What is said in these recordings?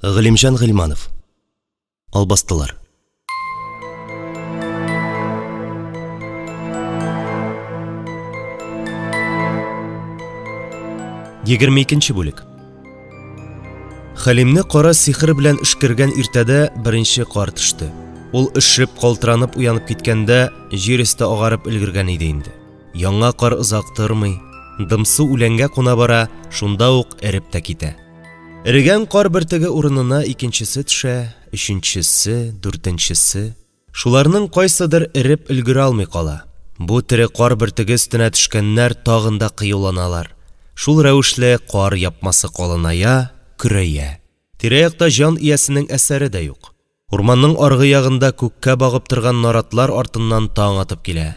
Галимҗан Гыйльманов. Албастылар. 22 бүлек. Хәлимне кара сихер белән өшкергән иртәдә беренче кар төште. Ул өшеп, калтыранып уянып киткәндә, җир өсте агарып өлгергән иде инде. Яңа кар озак тормый, дымсу үләнгә куна бара, шунда ук эреп тә китә. Эрегән кар бөртеге урынына икенчесе төшә, өченчесе, дүртенчесе. Шуларның кайсыдыр эреп өлгерә алмый кала. Бу тере кар бөртеге өстенә төшкәннәр тагын да кыюланалар. Шул рәвешле кар япмасы калыная, көрәя. Тирә-якта җан иясенең әсәре дә юк. Урманның аргы ягында күккә багып торган наратлар артыннан таң атып килә.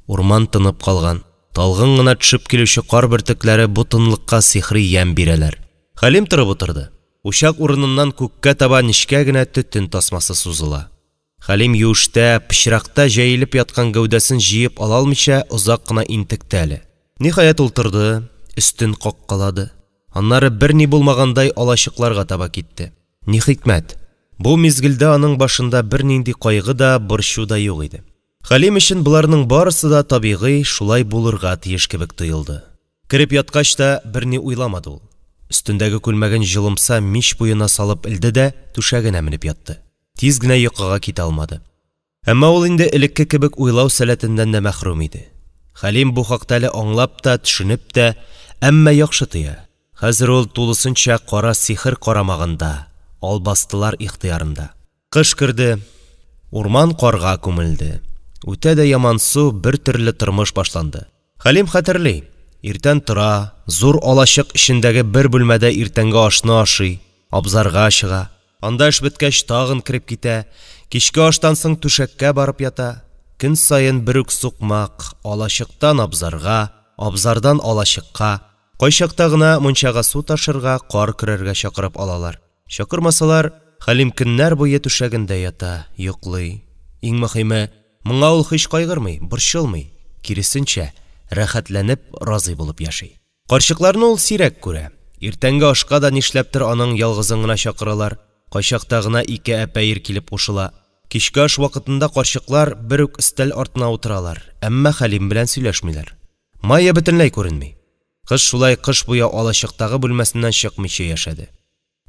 Урман тынып калган. Талгын гына төшеп килүче кар бөртекләре бу тынлыкка сихри ямь бирәләр. Хәлим торып утырды. Учак урыныннан күккә таба нечкә генә төтен тасмасы сузыла. Хәлим юештә, пычракта җәелеп яткан гәүдәсен җыеп ала алмыйча озак кына интекте әле. Ниһаять, ул торды, өстен каккалады. Аннары берни булмагандай алачыкларга таба китте. Ни хикмәт, бу мизгелдә аның башында бернинди кайгы да, борчу да юк иде. Хәлим өчен боларның барысы да табигый, шулай булырга тиеш кебек тоелды. Кереп яткач та берни уйламады ул. Өстендәге күлмәген җылымса мич буена салып элде дә түшәгенә менеп ятты. Тиз генә йокыга китә алмады. Әмма ул инде элекке кебек уйлау сәләтеннән дә мәхрүм иде. Хәлим бу хакта әле аңлап та, төшенеп тә, әмма яхшы тоя. Хәзер ул тулысынча кара сихер карамагында, албастылар ихтыярында. Кыш керде. Урман карга күмелде. Үтә дә ямансу бер төрле тормыш башланды. Хәлим хәтерли, иртән тора, зур алачык эчендәге бер бүлмәдә иртәнге ашны ашый, абзарга чыга, анда эш беткәч тагын кереп китә, кичке аштан соң түшәккә барып ята. Көн саен бер үк сукмак, алачыктан абзарга, абзардан алачыкка, кайчакта гына мунчага су ташырга, кар көрәргә чакырып алалар. Чакырмасалар, Хәлим көннәр буе түшәгендә ята, йоклый. Иң мөһиме, моңа ул һич кайгырмый, борчылмый, киресенчә, рәхәтләнеп, разый булып яши. Карчыкларны ул сирәк күрә. Иртәнге ашка да нишләптер аның ялгызын гына чакыралар, кайчакта гына ике әпә ир килеп кушыла. Кичке аш вакытында карчыклар бер үк өстәл артына утыралар, әмма Хәлим белән сөйләшмиләр. Майя бөтенләй күренми. Кыз шулай кыш буе алачыктагы бүлмәсеннән чыкмыйча яшәде.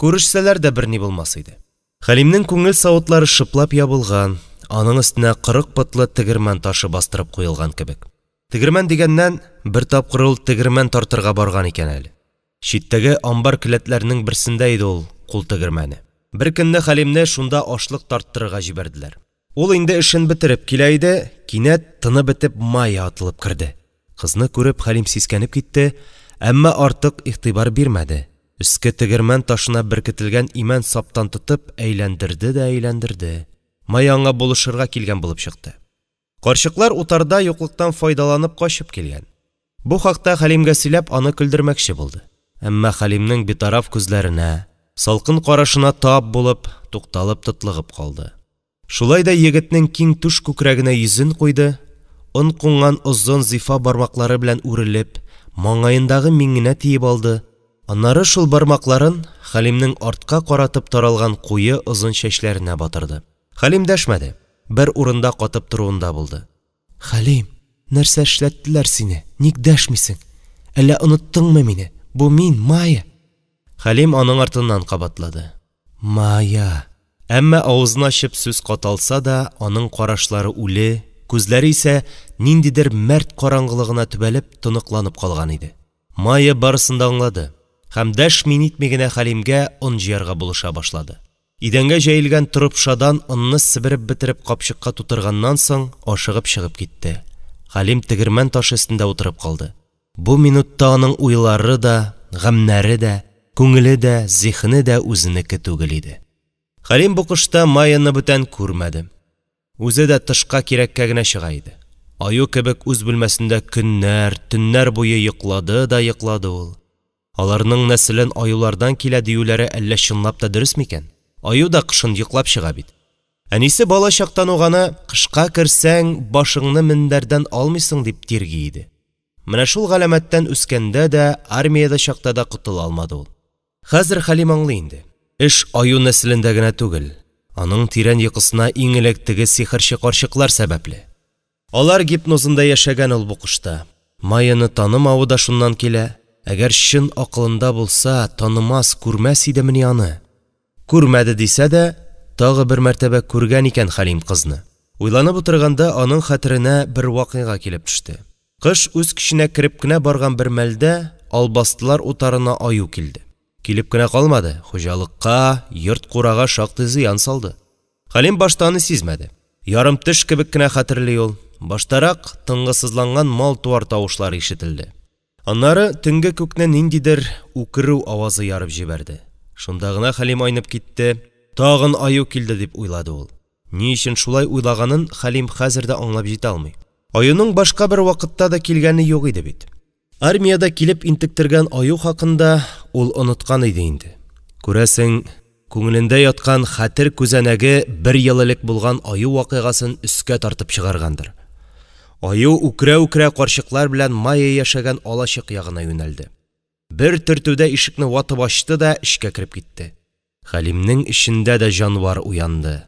Күрешсәләр дә берни булмас иде. Хәлимнең күңел савытлары шыплап ябылган, аның өстенә 40 потлы тегермән ташы бастырып куелган кебек. Тегермән дигәннән, бер тапкыр ул тегермән тартырга барган икән әле. Читтәге амбар келәтләренең берсендә иде ул кул тегермәне. Бер көнне Хәлимне шунда ашлык тарттырырга җибәрделәр. Ул инде эшен бетереп килә иде, кинәт тыны бетеп Майя атылып керде. Кызны күреп Хәлим сискәнеп китте, әмма артык игътибар бирмәде. Өске тегермән ташына беркетелгән имән саптан тотып әйләндерде дә әйләндерде. Майя аңа булышырга килгән булып чыкты. Карчыклар утарда юклыктан файдаланып качып килгән. Бу хакта Хәлимгә сөйләп аны көлдермәкче булды. Әмма Хәлимнең битараф күзләренә, салкын карашына тап булып, тукталып тотлыгып калды. Шулай да егетнең киң түш күкрәгенә йөзен куйды, он кунган озын зифа бармаклары белән үрелеп, маңгаендагы миңенә тиеп алды. Аннары шул бармакларын Хәлимнең артка каратып таралган куе озын чәчләренә батырды. Хәлим дәшмәде, бер урында катып торуында булды. Хәлим, нәрсә эшләттеләр сине? Ник дәшмисең? Әллә оныттыңмы мине? Бу мин, Майя. Хәлим аның артыннан кабатлады. Майя. Әмма авызын ачып сүз каталса да, аның карашлары үле, күзләре исә ниндидер мәрт караңгылыгына төбәлеп, тоныкланып калган иде. Майя барысын да аңлады һәм дәшми нитми генә Хәлимгә он җыярга булыша башлады. Идәнгә җәелгән торыпшадан онны себереп бетереп капчыкка тутырганнан соң ашыгып чыгып китте. Хәлим тегермән ташы өстендә утырып калды. Бу минутта аның уйлары да, гамьнәре дә, күңеле дә, зиһене дә үзенеке түгел иде. Хәлим бу кышта Майяны бүтән күрмәде. Үзе дә тышка кирәккә генә чыга иде. Аю кебек үз бүлмәсендә көннәр, төннәр буе йоклады да йоклады ул. Аларның нәселен аюлардан килә диюләре әллә чынлап та дөрес микән? Аю да кышын йоклап чыга бит. Әнисе бала чактан ук аны кышка керсәң, башыңны мендәрдән алмыйсың дип тирги иде. Менә шул галәмәттән үскәндә дә, армиядә чакта да котыла алмады ул. Хәзер Хәлим аңлый инде. Эш аю нәселендә генә түгел. Аның тирән йокысына иң элек теге сихерче карчыклар сәбәпле. Алар гипнозында яшәгән ул бу кышта. Майяны танымавы да шуннан килә. Әгәр чын акылында булса, танымас, күрмәс идемени аны? Күрмәде дисә дә, тагы бер мәртәбә күргән икән Хәлим кызны. Уйланып утырганда аның хәтеренә бер вакыйга килеп төште. Кыш үз көченә кереп кенә барган бер мәлдә албастылар утарына аю килде. Килеп кенә калмады, хуҗалыкка, йорт-курага шактый зыян салды. Хәлим башта аны сизмәде. Ярым төш кебек кенә хәтерли ул. Баштарак тынгысызланган мал-туар тавышлары ишетелде. Аннары төнге күкне ниндидер үкерү авазы ярып җибәрде. Шунда гына Хәлим айнып китте. Тагын аю килде дип уйлады ул. Ни өчен шулай уйлаганын Хәлим хәзер дә аңлап җитә алмый. Аюның башка бер вакытта да килгәне юк иде бит. Армиядә килеп интектергән аю хакында ул оныткан иде инде. Күрәсең, күңелендә яткан хәтер күзәнәге бер ел элек булган аю вакыйгасын өскә тартып чыгаргандыр. Аю үкерә-үкерә карчыклар белән Майя яшәгән алачык ягына юнәлде. Бер төртүдә ишекне ватып ачты да эчкә кереп китте. Хәлимнең эчендә дә җанвар уянды.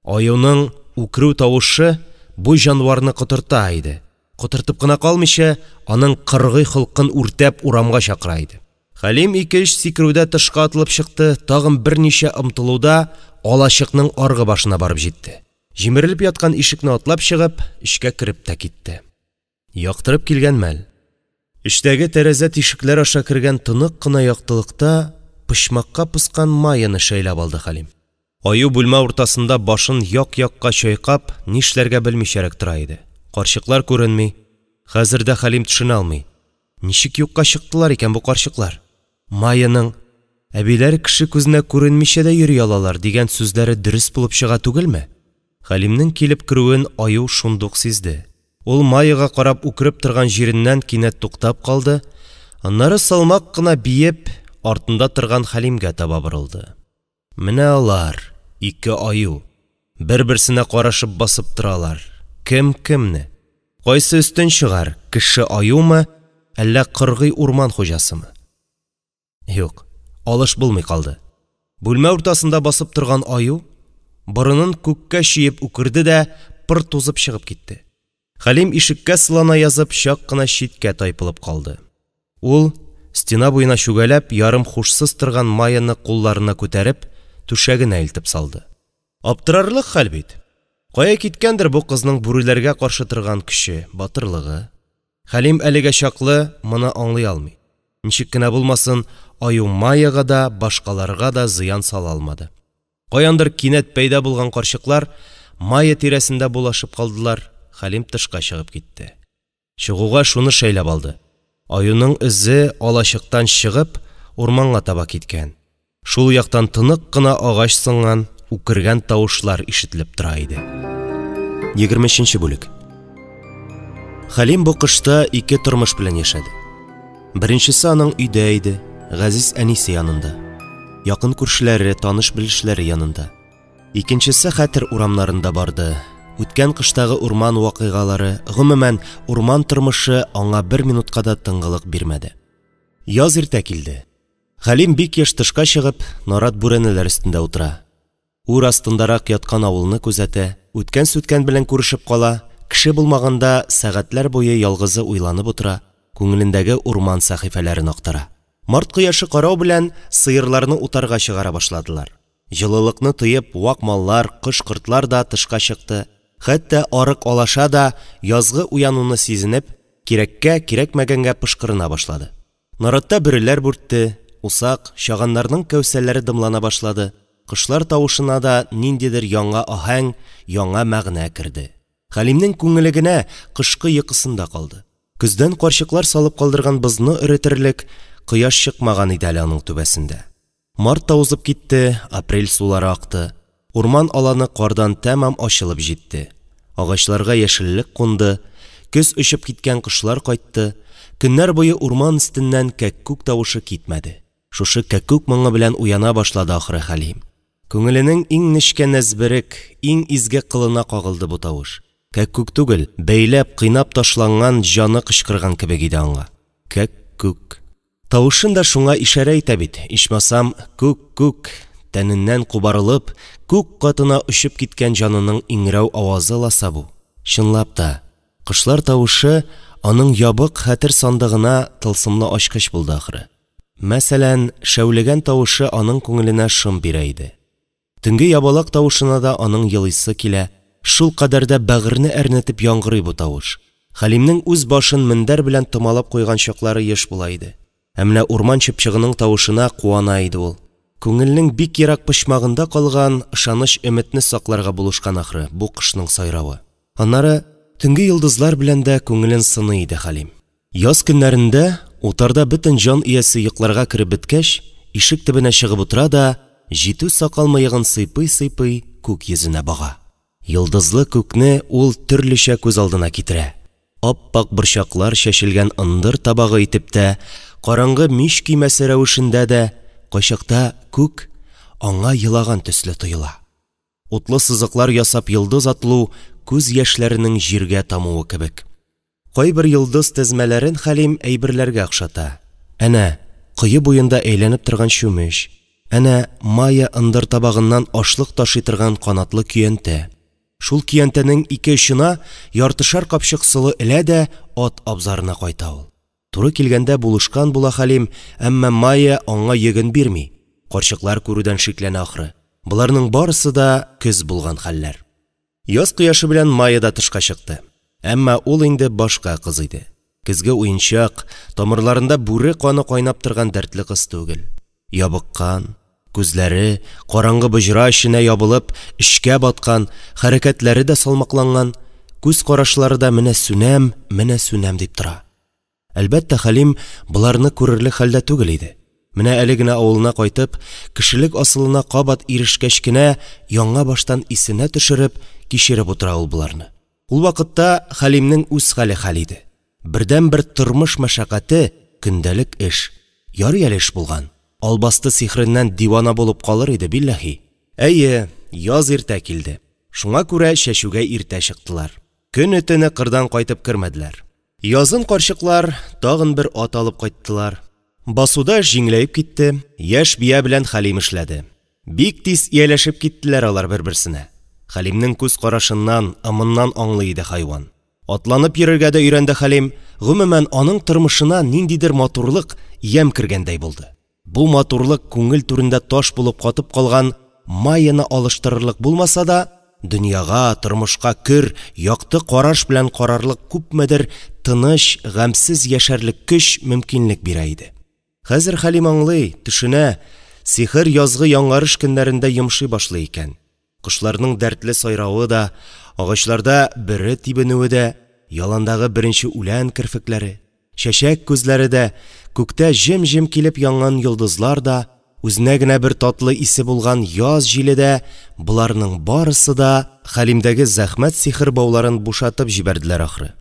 Аюның үкерү тавышы бу җанварны котырта иде. Котыртып кына калмыйча, аның кыргый холкын үртәп урамга чакыра иде. Хәлим 2-3 сикерүдә тышка атылып чыкты, тагын берничә омтылуда алачыкның аргы башына барып җитте. Җимерелеп яткан ишекне атлап чыгып, эчкә кереп тә китте. Яктырып килгән мәл. Эчтәге тәрәзә тишекләр аша кергән тонык кына яктылыкта почмакка пыскан Майяны шәйләп алды Хәлим. Аю бүлмә уртасында башын як-якка чайкап, нишләргә белмичәрәк тора иде. Карчыклар күренми. Хәзер дә Хәлим төшенә алмый. Ничек юкка чыктылар икән бу карчыклар? Майяның «Әбиләр кеше күзенә күренмичә дә йөри алалар» дигән сүзләре дөрес булып чыга түгелме? Хәлимнең килеп керүен аю шундук сизде. Ул Майяга карап үкереп торган җиреннән кинәт туктап калды, аннары салмак кына биеп, артында торган Хәлимгә таба борылды. Менә алар, ике аю, бер-берсенә карашып басып торалар. Кем кемне? Кайсы өстен чыгар, кеше аюмы, әллә кыргый урман хуҗасымы? Юк, алыш булмый калды. Бүлмә уртасында басып торган аю борынын күккә чөеп үкерде дә пыр тузып чыгып китте. Хәлим ишеккә сылана язып, чак кына читкә тайпылып калды. Ул, стена буена чүгәләп, ярым хушсыз торган Майяны кулларына күтәреп, түшәгенә илтеп салды. Аптырарлык хәл бит. Кая киткәндер бу кызның бүреләргә каршы торган көче, батырлыгы? Хәлим әлегә чаклы моны аңлый алмый. Ничек кенә булмасын, аю Майяга да, башкаларга да зыян сала алмады. Каяндыр кинәт пәйда булган карчыклар Майя тирәсендә булашып калдылар. Хәлим тышка чыгып китте. Чыгуга шуны шәйләп алды. Аюның эзе алачыктан чыгып, урманга таба киткән. Шул яктан тонык кына агач сынган, үкергән тавышлар ишетелеп тора иде. 23 бүлек. Хәлим бу кышта ике тормыш белән яшәде. Беренчесе аның өйдә иде, газиз әнисе янында. Якын күршеләре, таныш-белешләре янында. Икенчесе хәтер урамнарында барды. Үткән кыштагы урман вакыйгалары, гомумән, урман тормышы аңа бер минутка да тынгылык бирмәде. Яз иртә килде. Хәлим бик еш тышка чыгып, нарат бүрәнәләр өстендә утыра. Үр астындарак яткан авылны күзәтә, үткән-сүткән белән күрешеп кала, кеше булмаганда сәгатьләр буе ялгызы уйланып утыра, күңелендәге урман сәхифәләрен актара. Март кояшы карау белән сыерларны утарга чыгара башладылар. Җылылыкны тоеп, вак маллар, кош-кортлар да тышка чыкты. Хәтта арык алаша да язгы уянуны сизенеп, кирәккә, кирәкмәгәнгә пышкырына башлады. Наратта бөреләр бүртте, усак, чаганнарның кәүсәләре дымлана башлады. Кошлар тавышына да ниндидер яңа аһәң, яңа мәгънә керде. Хәлимнең күңеле генә кышкы йокысында калды. Көздән карчыклар салып калдырган бозны эретерлек кояш чыкмаган иде әле аның түбәсендә. Март та узып китте, апрель сулары акты. Урман аланы кардан тәмам ачылып җитте. Агачларга яшеллек кунды, көз очып киткән кошлар кайтты. Көннәр буе урман өстеннән кәккүк тавышы китмәде. Шушы кәккүк моңы белән уяна башлады ахыры Хәлим. Күңеленең иң нечкә нәзберек, иң изге кылына кагылды бу тавыш. Кәккүк түгел, бәйләп, кыйнап ташланган җаны кычкырган кебек иде аңа. Кәккүк. Тавышын да шуңа ишарә итә бит, ичмасам, күк-күк, тәненнән кубарылып, күк катына очып киткән җанының иңрәү авазы ласа бу. Чынлап та, кошлар тавышы аның ябык хәтер сандыгына тылсымлы ачкыч булды, ахры. Мәсәлән, шәүлегән тавышы аның күңеленә шом бирә иде. Төнге ябалак тавышына да аның елыйсы килә, шулкадәр дә бәгырьне әрнетеп яңгырый бу тавыш. Хәлимнең үз башын мендәр белән томалап куйган чаклары еш була иде. Ә менә урман чыпчыгының тавышына куана иде ул. Күңелнең бик ерак почмагында калган ышаныч-өметне сакларга булышкан, ахры, бу кошның сайравы. Аннары төнге йолдызлар белән дә күңелен сыный иде Хәлим. Яз көннәрендә, утарда бөтен җан иясе йокларга кереп беткәч, ишек төбенә чыгып утыра да, җитү сакал-мыегын сыйпый-сыйпый, күк йөзенә бага. Йолдызлы күкне ул төрлечә күз алдына китерә. Ап-ак борчаклар чәчелгән ындыр табагы итеп тә, караңгы мич көймәсе рәвешендә дә, кайчакта күк аңа елаган төсле тоела. Утлы сызыклар ясап йолдыз атылу күз яшьләренең җиргә тамуы кебек. Кайбер йолдыз тезмәләрен Хәлим әйберләргә охшата. Әнә, кое буенда әйләнеп торган чүмеч, әнә, Майя ындыр табагыннан ашлык ташый торган канатлы көянтә. Шул көянтәнең ике очына яртышар капчык солы элә дә ат абзарына кайта ул. Туры килгәндә булышкан була Хәлим, әмма Майя аңа йөген бирми, карчыклар күрүдән шикләнә ахры. Боларның барысы да көз булган хәлләр. Яз кояшы белән Майя да тышка чыкты. Әмма ул инде башка кыз иде. Көзге уенчак, тамырларында бүре каны кайнап торган дәртле кыз түгел. Ябыккан, күзләре, караңгы боҗра эченә ябылып, эчкә баткан, хәрәкәтләре дә салмакланган, күз карашлары да менә сүнәм, менә сүнәм дип тора. Әлбәттә, Хәлим боларны күрерлек хәлдә түгел иде. Менә әле генә авылына кайтып, кешелек асылына кабат ирешкәч кенә, яңа баштан исенә төшереп, кичереп утыра ул боларны. Ул вакытта Хәлимнең үз хәле хәл иде. Бердәнбер тормыш мәшәкате, көндәлек эш. Ярый әле эш булган. Албасты сихереннән дивана булып калыр иде, билләһи. Әйе, яз иртә килде. Шуңа күрә чәчүгә иртә чыктылар. Көне-төне кырдан кайтып кермәделәр. Язын карчыклар тагын бер ат алып кайттылар. Басуда эш җиңеләеп китте, яшь бия белән Хәлим эшләде. Бик тиз ияләшеп киттеләр алар бер-берсенә. Хәлимнең күз карашыннан, ымыннан аңлый иде хайван. Атланып йөрергә дә өйрәнде Хәлим. Гомумән, аның тормышына ниндидер матурлык, ямь кергәндәй булды. Бу матурлык күңел түрендә таш булып катып калган Майяны алыштырырлык булмаса да, дөньяга, тормышка көр, якты караш белән карарлык күпмедер тыныч, гамьсез яшәрлек көч, мөмкинлек бирә иде. Хәзер Хәлим аңлый, төшенә, сихер язгы яңарыш көннәрендә йомшый башлый икән. Кошларның дәртле сайравы да, агачларда бөре тибенүе дә, яландагы беренче үлән керфекләре, чәчәк күзләре дә, күктә җем-җем килеп янган йолдызлар да, үзенә генә бер татлы исе булган яз җиле дә, боларның барысы да Хәлимдәге зәхмәт сихер бауларын бушатып җибәрделәр ахры.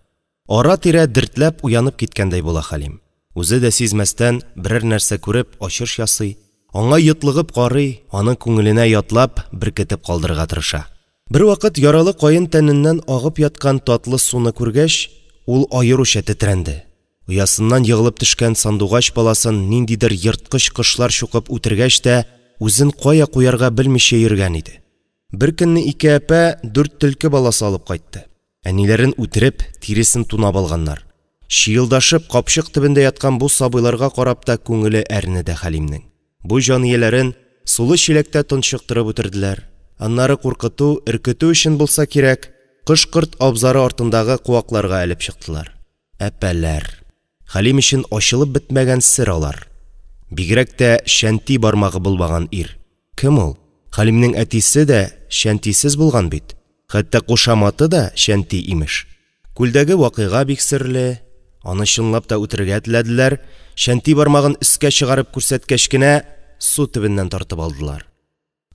Ара-тирә дертләп уянып киткәндәй була Хәлим. Үзе дә сизмәстән берәр нәрсә күреп ачыш ясый, аңа йотлыгып карый, аны күңеленә ятлап, беркетеп калдырырга тырыша. Бервакыт яралы каен тәненнән агып яткан татлы суны күргәч, ул аеруча тетрәнде. Оясыннан егылып төшкән сандугач баласын ниндидер ерткыч кошлар чукып үтергәч тә, үзен кая куярга белмичә йөргән иде. Беркөнне ике әпә дүрт төлке баласы алып кайтты. Әниләрен үтереп, тиресен тунап алганнар. Чыелдашып капчык төбендә яткан бу сабыйларга карап та күңеле әрнеде Хәлимнең. Бу җан ияләрен сулы чиләктә тончыктырып үтерделәр. Аннары куркыту, өркетү өчен булса кирәк, кош-корт абзары артындагы куакларга элеп чыктылар. Әпәләр. Хәлим өчен ачылып бетмәгән сер алар. Бигрәк тә чәнти бармагы булмаган ир. Кем ул? Хәлимнең әтисе дә чәнтисез булган бит. Хәтта кушаматы да чәнти имеш. Күлдәге вакыйга бик серле. Аны чынлап та үтерергә теләделәр, чәнти бармагын өскә чыгарып күрсәткәч кенә су төбеннән тартып алдылар.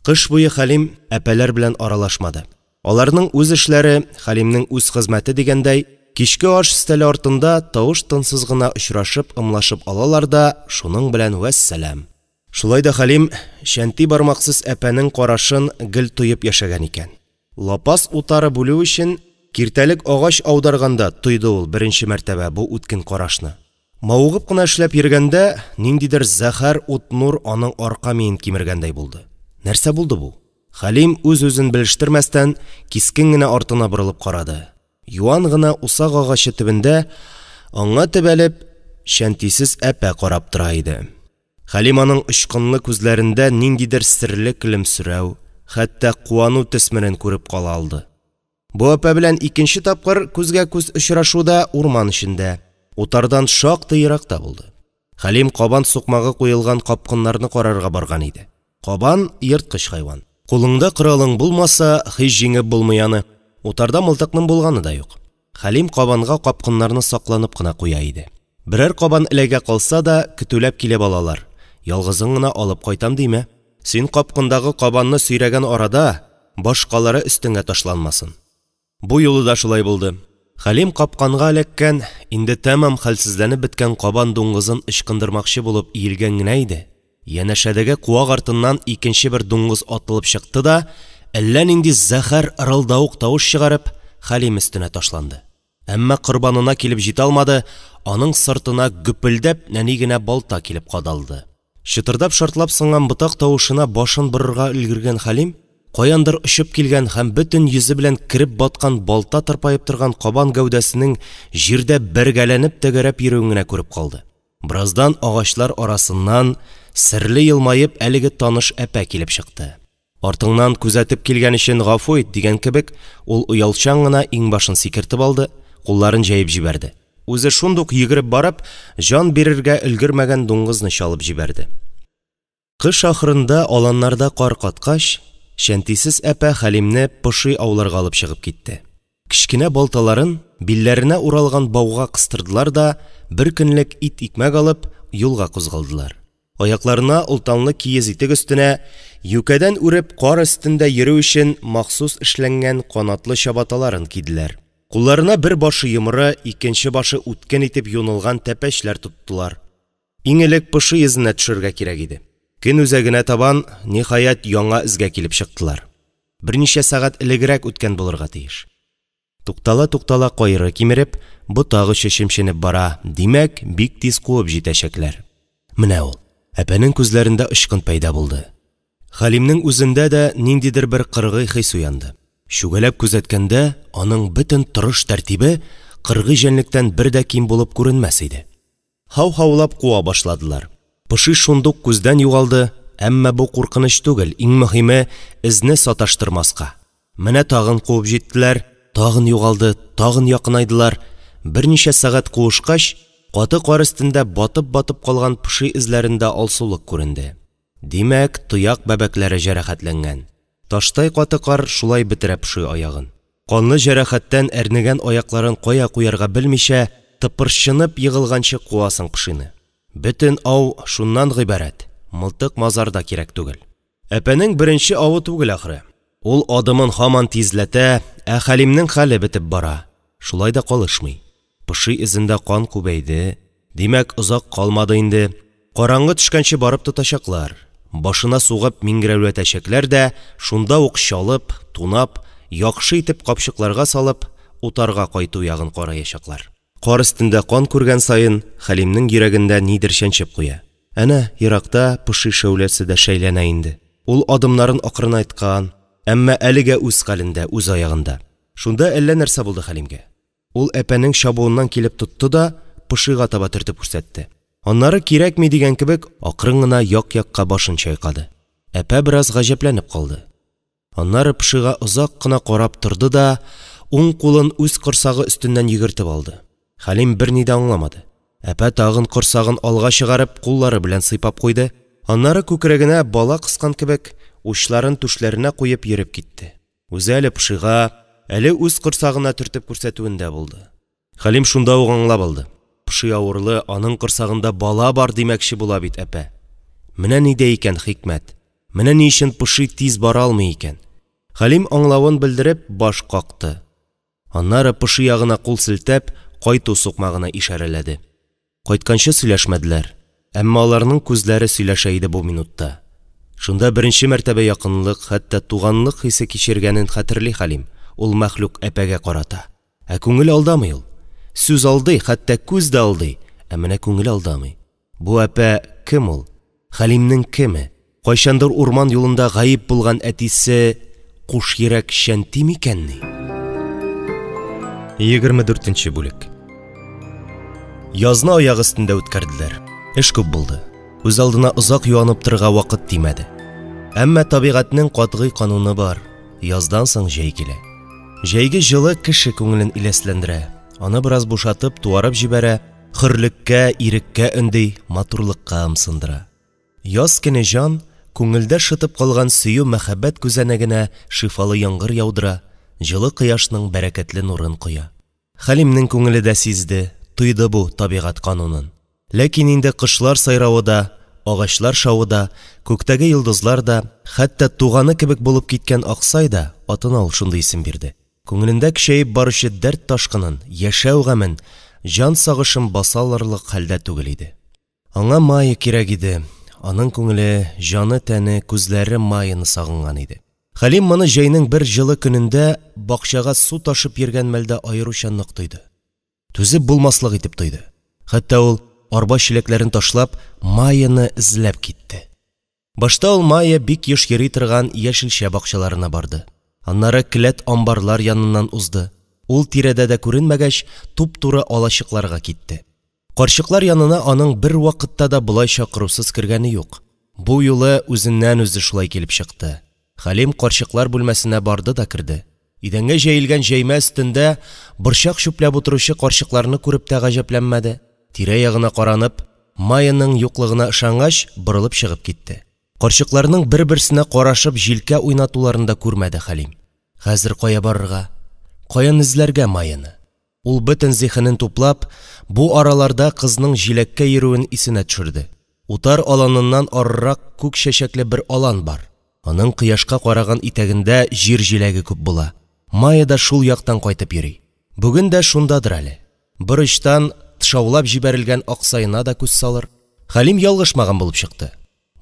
Кыш буе Хәлим әпәләр белән аралашмады. Аларның үз эшләре, Хәлимнең үз хезмәте дигәндәй, кичке аш өстәле артында тавыш-тынсыз гына очрашып, ымлашып алалар да, шуның белән вәссәлам. Шулай да Хәлим чәнти бармаксыз әпәнең карашын гел тоеп яшәгән икән. Лапас утары бүлү өчен киртәлек агач аударганда тойды ул беренче мәртәбә бу үткен карашны. Мавыгып кына эшләп йөргәндә, ниндидер зәһәр ут-нур аның арка миен кимергәндәй булды. Нәрсә булды бу? Хәлим, үз-үзен белештермәстән, кискен генә артына борылып карады. Юан гына усак агачы төбендә, аңа төбәлеп, чәнтисез әпә карап тора иде. Хәлим аның очкынлы күзләрендә ниндидер серле көлемсерәү, хәтта куану төсмерен күреп кала алды. Бу әпә белән икенче тапкыр күзгә-күз очрашу да урман эчендә, утардан шактый еракта булды. Хәлим кабан сукмагы куелган капкыннарны карарга барган иде. Кабан – ерткыч хайван. Кулыңда коралың булмаса, һич җиңеп булмый аны. Утарда мылтыкның булганы да юк. Хәлим кабанга капкыннарны сакланып кына куя иде. Берәр кабан эләгә калса да, көтүләп килеп алалар. Ялгызың гына алып кайтам димә. Син капкындагы кабанны сөйрәгән арада, башкалары өстеңә ташланмасын. Бу юлы да шулай булды. Хәлим капканга эләккән, инде тәмам хәлсезләнеп беткән кабан дуңгызын ычкындырмакчы булып иелгән генә иде, янәшәдәге куак артыннан икенче бер дуңгыз атылып чыкты да, әллә нинди зәһәр ырылдавык тавыш чыгарып, Хәлим өстенә ташланды. Әмма корбанына килеп җитә алмады, аның сыртына гөпелдәп нәни генә балта килеп кадалды. Чытырдап шартлап сынган ботак тавышына башын борырга өлгергән Хәлим, каяндыр очып килгән һәм бөтен йөзе белән кереп баткан балта тырпаеп торган кабан гәүдәсенең җирдә бәргәләнеп тәгәрәп йөрүен генә күреп калды. Бераздан агачлар арасыннан, серле елмаеп, әлеге таныш әпә килеп чыкты. Артыңнан күзәтеп килгән өчен гафу ит дигән кебек, ул оялчан гына иңбашын сикертеп алды, кулларын җәеп җибәрде. Үзе шундук йөгереп барып, җан бирергә өлгермәгән дуңгызны чалып җибәрде. Кыш ахырында аланнарда кар каткач, чәнтисез әпә Хәлимне поши ауларга алып чыгып китте. Кечкенә балталарын билләренә уралган бауга кыстырдылар да, бер көнлек ит-икмәк алып, юлга кузгалдылар. Аякларына олтанлы киез итек өстенә, юкәдән үреп кар өстендә йөрү өчен махсус эшләнгән канатлы чабаталарын киделәр. Кулларына бер башы йомры, икенче башы үткен итеп юнылган тәпәчләр тоттылар. Иң элек поши эзенә төшергә кирәк иде. Көн үзәгенә табан, ниһаять, яңа эзгә килеп чыктылар. Берничә сәгать элегрәк үткән булырга тиеш. Туктала-туктала кайры кимереп, ботак очы чемченеп бара, димәк, бик тиз куып җитәчәкләр. Менә ул. Әпәнең күзләрендә очкын пәйда булды. Хәлимнең үзендә дә ниндидер бер кыргый хис уянды. Чүгәләп күзәткәндә, аның бөтен торыш тәртибе кыргый җәнлектән бер дә ким булып күренмәс иде. Һау-һаулап куа башладылар. Поши шундук күздән югалды, әмма бу куркыныч түгел, иң мөһиме эзне саташтырмаска. Менә тагын куып җиттеләр, тагын югалды, тагын якынайдылар. Берничә сәгать куышкач, каты кар өстендә батып-батып калган поши эзләрендә алсулык күренде. Димәк, тояк бәбәкләре җәрәхәтләнгән. Таштай каты кар шулай бетерә поши аягын. Канлы җәрәхәттән әрнегән аякларын кая куярга белмичә, тыпырчынып егылганчы куасың пошины. Бөтен ау шуннан гыйбарәт, мылтык-мазар да кирәк түгел. Әпәнең беренче авы түгел ахры. Ул адымын һаман тизләтә, ә Хәлимнең хәле бетеп бара. Шулай да калышмый. Поши эзендә кан күбәйде. Димәк, озак калмады инде. Караңгы төшкәнче барып тотачаклар. Башына сугып миңгерәүләтәчәкләр дә, шунда ук чалып, тунап, яхшы итеп капчыкларга салып, утарга кайту ягын караячаклар. Кар өстендә кан күргән саен, Хәлимнең йөрәгендә нидер чәнчеп куя. Әнә, еракта поши шәүләсе дә шәйләнә инде. Ул адымнарын акрынайткан, әмма әлегә үз хәлендә, үз аягында. Шунда әллә нәрсә булды Хәлимгә. Ул әпәнең чабуыннан килеп тотты да, пошига таба төртеп күрсәтте. Аннары кирәкми дигән кебек, акрын гына як-якка башын чайкады. Әпә бераз гаҗәпләнеп калды. Аннары пошига озак кына карап торды да, уң кулын үз корсагы өстеннән йөгертеп алды. Хәлим берни дә аңламады. Әпә тагын корсагын алга чыгарып, куллары белән сыйпап куйды. Аннары күкрәгенә бала кыскан кебек, учларын түшләренә куеп йөреп китте. Үзе әле пошига, әле үз корсагына төртеп күрсәтүендә булды. Хәлим шунда ук аңлап алды. Поши авырлы, аның корсагында бала бар димәкче була бит әпә. Менә нидә икән хикмәт. Менә ни өчен поши тиз бара алмый икән. Хәлим аңлавын белдереп баш какты. Аннары поши ягына кул селтәп, кайту сукмагына ишарәләде. Кайтканчы сөйләшмәделәр. Әмма аларның күзләре сөйләшә иде бу минутта. Шунда беренче мәртәбә якынлык, хәтта туганлык хисе кичергәнен хәтерли Хәлим, ул мәхлук әпәгә карата. Ә күңел алдамый ул. Сүз алдый, хәтта күз дә алдый, ә менә күңел алдамый. Бу әпә кем ул? Хәлимнең кеме? Кайчандыр урман юлында гаип булган әтисе Кушйөрәк Чәнти микәнни? 24 нче бүлек. Язны аяк өстендә үткәрделәр. Эш күп булды. Үз алдына озак юанып торырга вакыт тимәде. Әмма табигатьнең катгый кануны бар, яздан соң җәй килә. Җәйге җылы кеше күңелен иләсләндерә, аны бераз бушатып, туарып җибәрә, хөрлеккә, иреккә өнди, матурлыкка ымсындыра. Яз көне җан, күңелдә шытып калган сөю-мәхәббәт күзәнәгенә шифалы яңгыр яудыра, җылы кояшның бәрәкәтле нурын коя. Хәлимнең күңеле дә сизде, тойды бу табигать канунын. Ләкин инде кошлар сайравы да, агачлар шавы да, күктәге йолдызлар да, хәтта туганы кебек булып киткән Аксай да, атына ул шундый исем бирде, күңелендә көчәеп баручы дәрт ташкынын, яшәү гамен, җан сагышын баса алырлык хәлдә түгел иде. Аңа Майя кирәк иде, аның күңеле, җаны-тәне, күзләре Майяны сагынган иде. Хәлим моны җәйнең бер җылы көнендә бакчага су ташып йөргән мәлдә аеруча нык тойды. Түзеп булмаслык итеп тойды. Хәтта ул, арба чиләкләрен ташлап, Майяны эзләп китте. Башта ул Майя бик еш йөри торган яшелчә бакчаларына барды. Аннары келәт-амбарлар яныннан узды. Ул тирәдә дә күренмәгәч, туп-туры алачыкларга китте. Карчыклар янына аның бервакытта да болай чакырусыз кергәне юк. Бу юлы үзеннән-үзе шулай килеп чыкты. Хәлим карчыклар бүлмәсенә барды да керде. Идәнгә җәелгән җәймә өстендә борчак чүпләп утыручы карчыкларны күреп тә гаҗәпләнмәде. Тирә-ягына каранып, Майяның юклыгына ышангач, борылып чыгып китте. Карчыкларның бер-берсенә карашып җилкә уйнатуларын да күрмәде Хәлим. Хәзер кая барырга? Каян эзләргә Майяны? Ул бөтен зиһенен туплап, бу араларда кызның җиләккә йөрүен исенә төшерде. Утар аланыннан арырак күк чәчәкле бер алан бар. Аның кояшка караган итәгендә җир җиләге күп була. Майя да шул яктан кайтып йөри. Бүген дә шундадыр әле. Борычтан тышаулап җибәрелгән Аксаена да күз салыр. Хәлим ялгышмаган булып чыкты.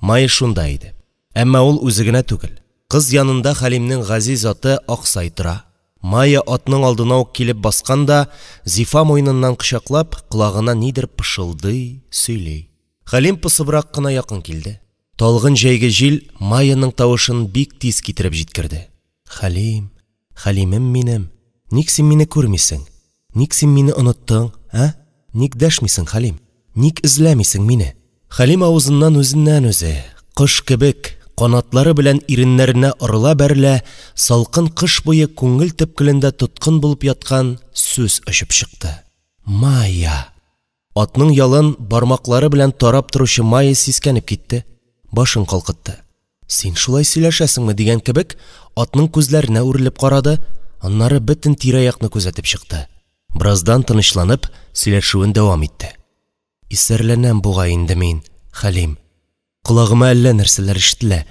Майя шунда иде. Әмма ул үзе генә түгел. Кыз янында Хәлимнең газиз аты Аксай тора. Майя атның алдына ук килеп баскан да, зифа муеныннан кочаклап, колагына нидер пышылдый, сөйли. Хәлим посыбрак кына якын килде. Талгын җәйге җил Майяның тавышын бик тиз китереп җиткерде. Хәлим, Хәлимем минем, ник син мине күрмисең? Ник син мине оныттың, ә? Ник дәшмисең, Хәлим? Ник эзләмисең мине? Хәлим авызыннан үзеннән-үзе, кош кебек, канатлары белән иреннәренә орыла-бәрелә, салкын кыш буе күңел төпкелендә тоткын булып яткан сүз очып чыкты. Майя! Атның ялын бармаклары белән тарап торучы Майя сискәнеп китте, башын калкытты. Син шулай сөйләшәсеңме дигән кебек, атның күзләренә үрелеп карады, аннары бөтен тирә-якны күзәтеп чыкты. Бераздан тынычланып, сөйләшүен дәвам итте. Исәрләнәм бугай инде мин, Хәлим. Колагыма әллә нәрсәләр ишетелә.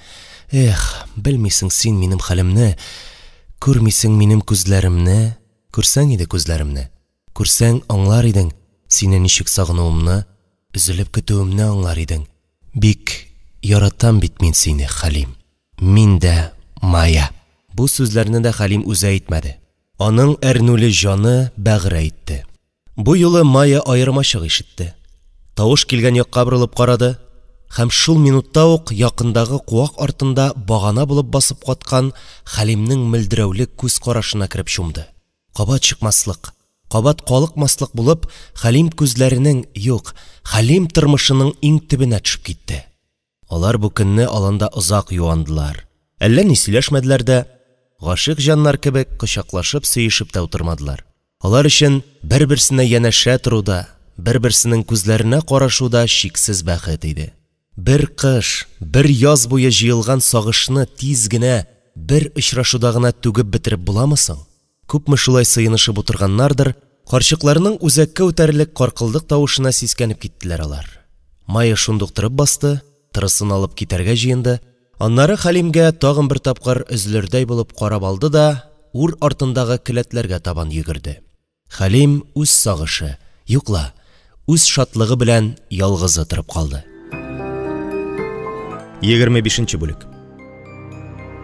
Эх, белмисең син минем хәлемне, күрмисең минем күзләремне. Күрсәң иде күзләремне. Күрсәң, аңлар идең, сине ничек сагынуымны, өзелеп көтүемне аңлар идең. Бик яратам бит мин сине, Хәлим. Мин дә, Майя. Бу сүзләрне дә Хәлим үзе әйтмәде. Аның әрнүле җаны, бәгыре әйтте. Бу юлы Майя аермачык ишетте. Тавыш килгән якка борылып карады һәм шул минутта ук якындагы куак артында багана булып басып каткан Хәлимнең мөлдерәүле күз карашына кереп чумды. Кабат чыкмаслык, кабат калыкмаслык булып, Хәлим күзләренең, юк, Хәлим тормышының иң төбенә төшеп китте. Алар бу көнне аланда озак юандылар. Әллә ни сөйләшмәделәр дә, гашыйк җаннар кебек кочаклашып сөешеп тә утырмадылар. Алар өчен бер-берсенә янәшә тору да, бер-берсенең күзләренә карашу да чиксез бәхет иде. Бер кыш, бер яз буе җыелган сагышны тиз генә, бер очрашуда гына түгеп бетереп буламы соң? Күпме шулай сыенышып утырганнардыр, карчыкларның үзәккә үтәрлек каркылдык тавышына сискәнеп киттеләр алар. Майя шундук торып басты, тырысын алып китәргә җыенды. Аннары Хәлимгә тагын бер тапкыр өзелердәй булып карап алды да, үр артындагы келәтләргә табан йөгерде. Хәлим үз сагышы, юк ла, үз шатлыгы белән ялгызы торып калды. 25 нче бүлек.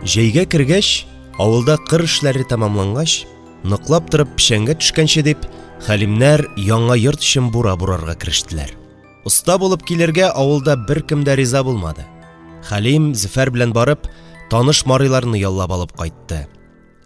Җәйгә кергәч, авылда кыр эшләре тәмамлангач, ныклап торып печәнгә төшкәнче дип, Хәлимнәр яңа йорт өчен бура бурарга керештеләр. Оста булып килергә авылда беркем дә риза булмады. Хәлим, Зөфәр белән барып, таныш мариларны яллап алып кайтты.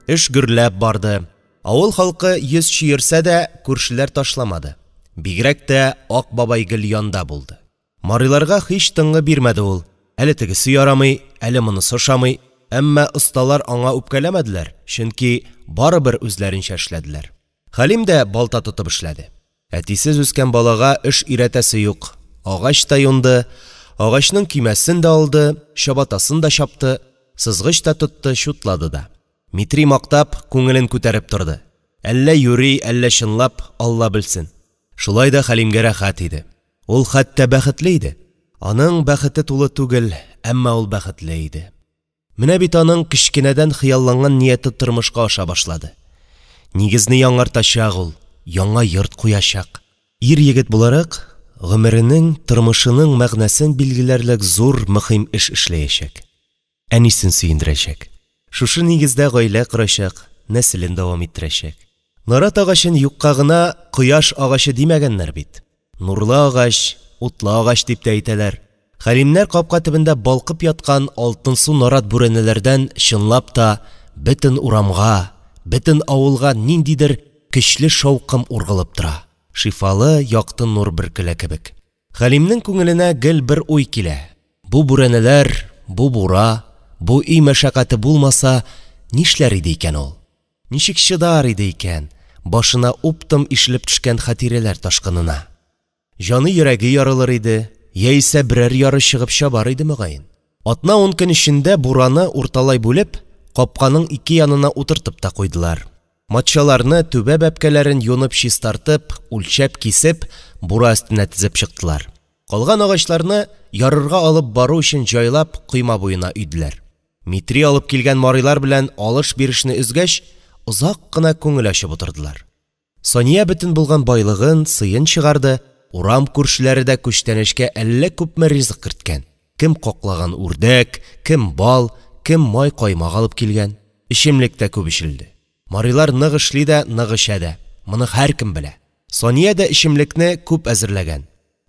Эш гөрләп барды. Авыл халкы йөз чөерсә дә, күршеләр ташламады. Бигрәк тә Ак бабай гел янда булды. Мариларга һич тынгы бирмәде ул. Әле тегесе ярамый, әле монысы ошамый. Әмма осталар аңа үпкәләмәделәр, чөнки барыбер үзләренчә эшләделәр. Хәлим дә балта тотып эшләде. Әтисез үскән балага эш өйрәтәсе юк. Агач та юнды, агачның көймәсен дә алды, чабатасын да чапты, сызгыч та тотты, чутлады да. Митри мактап, күңелен күтәреп торды. Әллә юри, әллә чынлап, Алла белсен. Шулай да Хәлимгә рәхәт иде. Ул хәтта бәхетле иде. Аның бәхете тулы түгел, әмма ул бәхетле иде. Менә бит аның кечкенәдән хыялланган нияте тормышка аша башлады. Нигезне яңартачак ул, яңа йорт куячак. Ир-егет буларак, гомеренең, тормышының мәгънәсен билгеләрлек зур, мөһим эш эшләячәк. Әнисен сөендерәчәк. Шушы нигездә гаилә корачак, нәселен дәвам иттерәчәк. Нарат агачын юкка гына кояш агачы димәгәннәр бит. Нурлы агач, утлы агач дип тә әйтәләр. Хәлимнәр капка төбендә балкып яткан алтынсу нарат бүрәнәләрдән чынлап та бөтен урамга, бөтен авылга ниндидер көчле шаукым ургылып тора, шифалы якты нур бөркелә кебек. Хәлимнең күңеленә гел бер уй килә: бу бүрәнәләр, бу бура, бу өй мәшәкате булмаса, нишләр иде икән ул? Ничек чыдар иде икән башына уптым ишелеп төшкән хатирәләр ташкынына? Җаны-йөрәге ярылыр иде, яисә берәр яры чыгып чабар иде мөгаен. Атна-ун көн эчендә бураны урталай бүлеп, капканың ике янына утыртып та куйдылар. Матчаларны, түбә бәпкәләрен юнып чистартып, үлчәп кисеп, бура өстенә тезеп чыктылар. Калган агачларны ярырга алып бару өчен җайлап койма буена өйделәр. Митри алып килгән марилар белән алыш-бирешне өзгәч, озак кына күңел ачып утырдылар. Сания бөтен булган байлыгын, сыен чыгарды, урам күршеләре дә күчтәнәчкә әллә күпме ризык керткән. Кем каклаган үрдәк, кем бал, кем май-каймак алып килгән. Эчемлек тә күп эчелде. Марилар нык эшли дә, нык эчә дә. Моны һәркем белә. Сания дә эчемлекне күп әзерләгән.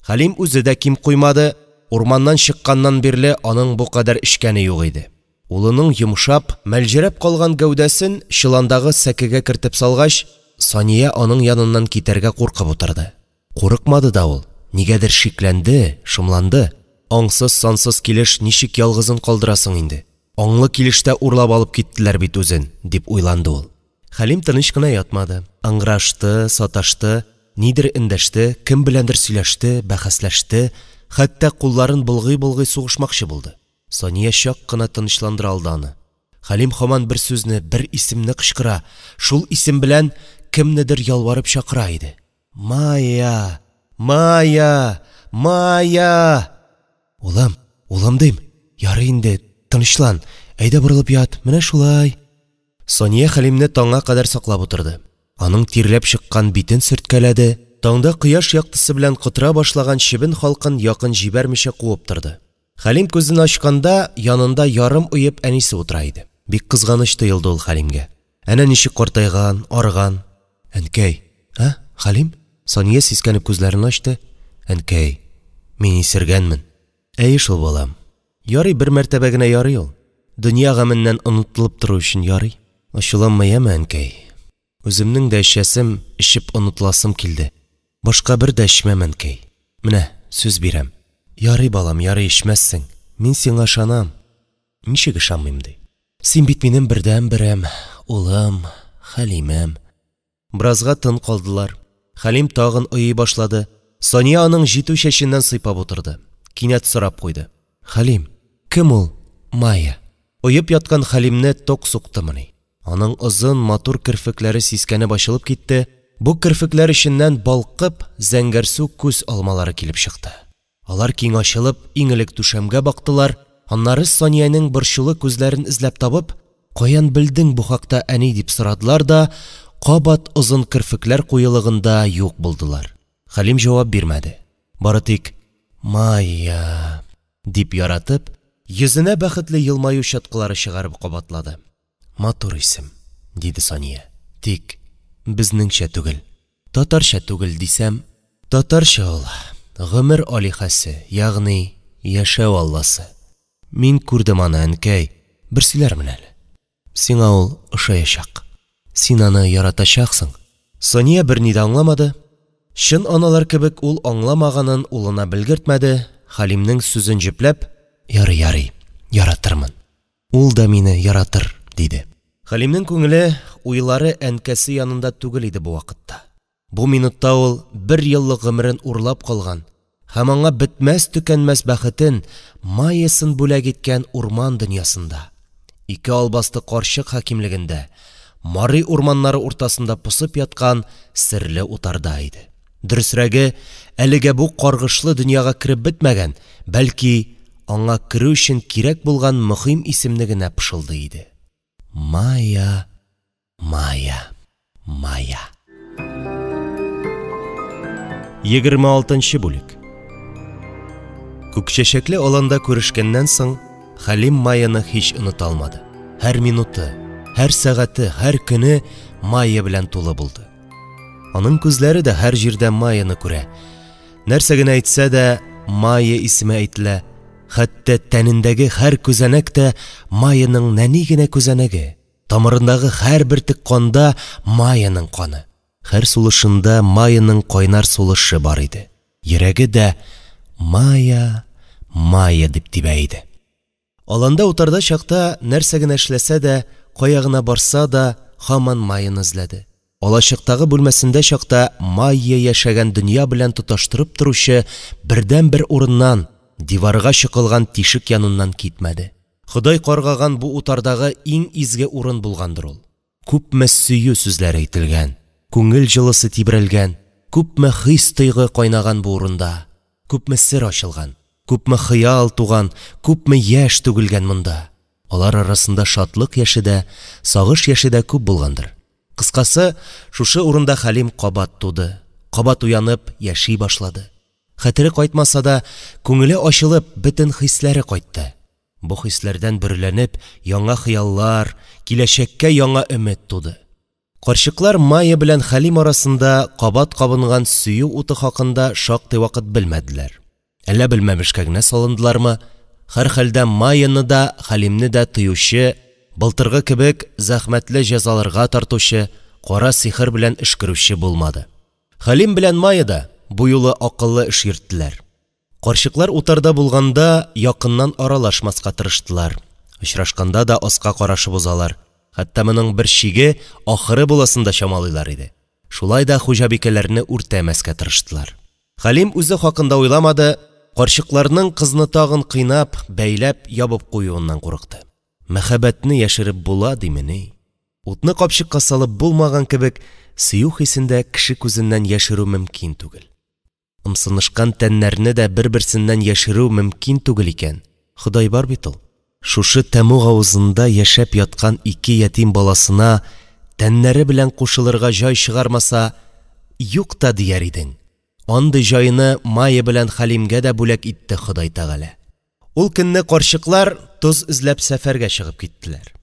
Хәлим үзе дә ким куймады, урманнан чыкканнан бирле аның бу кадәр эчкәне юк иде. Улының йомшап, мәлҗерәп калган гәүдәсен чоландагы сәкегә кертеп салгач, Сания аның яныннан китәргә куркып утырды. Курыкмады да ул, нигәдер шикләнде, шомланды. Аңсыз-сансыз килеш ничек ялгызын калдырасың инде? Аңлы килештә урлап алып киттеләр бит үзен, дип уйланды ул. Хәлим тыныч кына ятмады. Ыңгырашты, саташты, нидер эндәште, кем беләндер сөйләште, бәхәсләште, хәтта кулларын болгый-болгый сугышмакчы булды. Сания чак кына тынычландыра алды аны. Хәлим һаман бер сүзне, бер исемне кычкыра, шул исем белән кемнедер ялварып чакыра иде. Майя! Майя! Майя! Улым, улым дим. Ярый инде, тынычлан. Әйдә борылып ят, менә шулай. Сания Хәлимне таңга кадәр саклап утырды. Аның тирләп чыккан битен сөрткәләде, таңда кояш яктысы белән котыра башлаган чебен халкын якын җибәрмичә куып торды. Хәлим күзен ачканда, янында ярым оеп әнисе утыра иде. Бик кызганыч тоелды ул Хәлимгә. Әнә ничек картайган, арыган. Әнкәй, ә, Хәлим? Сания сискәнеп күзләрен ачты. Әнкәй, мин исергәнмен. Әйе шул, балам. Ярый бер мәртәбә генә ярый ул. Дөнья гаменнән онытылып тору өчен ярый. Ачуланма, яме, әнкәй. Үземнең дә эчәсем, эчеп онытыласым килде. Башка бер дә эчмәм, әнкәй. Менә, сүз бирәм. Ярый, балам, ярый, эчмәссең. Мин сиңа ышанам. Ничек ышанмыйм ди? Син бит минем бердәнберем, улым, Хәлимем. Беразга тын калдылар. Хәлим тагын ойый башлады. Сания аның җитү чәченнән сыйпап утырды. Кинәт сорап куйды. Хәлим, кем ул Майя? Оеп яткан Хәлимне ток суктымыни? Аның озын, матур керфекләре сискәнеп ачылып китте. Бу керфекләр эченнән балкып, зәңгәрсу күз алмалары килеп чыкты. Алар киң ачылып, иң элек түшәмгә бактылар, аннары Саниянең борчулы күзләрен эзләп табып, «Каян белдең бу хакта, әни?» дип сорадылар да, кабат озын керфекләр куелыгында юк булдылар. Хәлим җавап бирмәде. Бары тик «Майя» дип яратып, йөзенә бәхетле елмаю чаткылары чыгарып кабатлады. Матур исем, диде Сания. Тик безнеңчә түгел. Татарча түгел дисәм, татарча ул, гомер алиһәсе, ягъни яшәү алласы. Мин күрдем аны, әнкәй, бер сөйләрмен әле. Сиңа ул ошаячак. Син аны яратачаксың. Сания берни дә аңламады. Чын аналар кебек ул аңламаганын улына белгертмәде, Хәлимнең сүзен җөпләп, «Ярый, ярый, яратырмын. Ул да мине яратыр», диде. Хәлимнең күңеле, уйлары әнкәсе янында түгел иде бу вакытта. Бу минутта ул бер еллык гомерен урлап калган һәм аңа бетмәс-төкәнмәс бәхетен, Майясын бүләк иткән урман дөньясында, ике албасты карчык хакимлегендә, мари урманнары уртасында посып яткан серле утарда иде. Дөресрәге, әлегә бу каргышлы дөньяга кереп бетмәгән, бәлки, аңа керү өчен кирәк булган мөһим исемне генә пышылдый иде. Майя, Майя, Майя. 26 бүлек. Күкчәчәкле аланда күрешкәннән соң, Хәлим Майяны һич оныта алмады. Һәр минуты, һәр сәгате, һәр көне Майя белән тулы булды. Аның күзләре дә һәр җирдә Майяны күрә. Нәрсә генә әйтсә дә, Майя исеме әйтелә. Хәтта тәнендәге һәр күзәнәк тә Майяның нәни генә күзәнәге. Тамырындагы һәр бөртек канда Майяның каны. Һәр сулышында Майяның кайнар сулышы бар иде. Йөрәге дә Майя, Майя дип тибә иде. Аланда утарда чакта нәрсә генә эшләсә дә, кая гына барса да, һаман Майяны эзләде. Алачыктагы бүлмәсендә чакта Майя яшәгән дөнья белән тоташтырып торучы бердәнбер урыннан, диварга чокылган тишек яныннан китмәде. Ходай каргаган бу утардагы иң изге урын булгандыр ул. Күпме сөю сүзләре әйтелгән, күңел җылысы тибрәлгән, күпме хис-тойгы кайнаган бу урында, күпме сер ачылган, күпме хыял туган, күпме яшь түгелгән монда. Алар арасында шатлык яше дә, сагыш яше дә күп булгандыр. Кыскасы, шушы урында Хәлим кабат туды, кабат уянып яши башлады. Хәтере кайтмаса да, күңеле ачылып, бөтен хисләре кайтты. Бу хисләрдән бөреләнеп, яңа хыяллар, киләчәккә яңа өмет туды. Карчыклар Майя белән Хәлим арасында кабат кабынган сөю уты хакында шактый вакыт белмәделәр. Әллә белмәмешкә генә салындылармы? Һәрхәлдә Майяны да, Хәлимне дә тыючы, былтыргы кебек зәхмәтле җәзаларга тартучы, кара сихер белән өшкерүче булмады. Хәлим белән Майя да бу юлы акыллы эш йөрттеләр. Карчыклар утарда булганда якыннан аралашмаска тырыштылар. Очрашканда да аска карашып узалар. Хәтта моның бер чиге, ахыры буласын да чамалыйлар иде. Шулай да хуҗабикәләрне үртәмәскә тырыштылар. Хәлим үзе хакында уйламады, карчыкларның кызны тагын кыйнап, бәйләп, ябып куюыннан курыкты. Мәхәббәтне яшереп була димени? Утны капчыкка салып булмаган кебек, сөю хисен дә кеше күзеннән яшерү мөмкин түгел. Ымсынышкан тәннәрне дә бер-берсеннән яшерү мөмкин түгел икән. Ходай бар бит ул. Шушы тәмуг авызында яшәп яткан ике ятим баласына тәннәре белән кушылырга җай чыгармаса, юк та дияр идең. Андый җайны Майя белән Хәлимгә дә бүләк итте Ходай Тәгалә. Ул көнне карчыклар тоз эзләп сәфәргә чыгып киттеләр.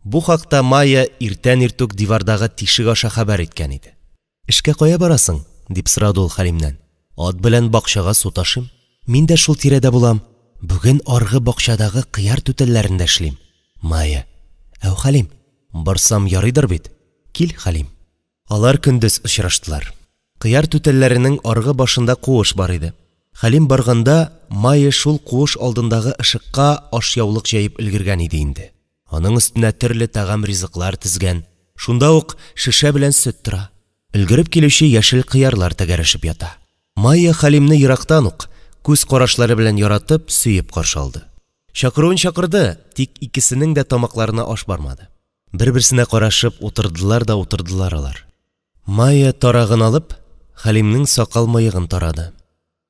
Бу хакта Майя иртән иртүк дивардагы тишек аша хәбәр иткән иде. «Эшкә кая барасың?» дип сорады ул Хәлимнән. «Ат белән бакчага су ташыйм. Мин дә шул тирәдә булам. Бүген аргы бакчадагы кыяр түтәлләрендә эшлим». Майя: «Әү, Хәлим, барсам ярыйдыр бит? Кил, Хәлим». Алар көндез очраштылар. Кыяр түтәлләренең аргы башында куыш бар иде. Хәлим барганда, Майя шул куыш алдындагы ышыкка ашъяулык җәеп өлгергән иде инде. Аның өстенә төрле тәгам ризыклар тезгән. Шунда ук шешә белән сөт тора. Өлгереп килүче яшел кыярлар тәгәрәшеп ята. Майя Хәлимне ерактан ук, күз карашлары белән яратып, сөеп каршы алды. Чакыруын чакырды, тик икесенең дә тамакларына аш бармады. Бер-берсенә карашып утырдылар да утырдылар алар. Майя тарагын алып, Хәлимнең сакал-мыегын тарады.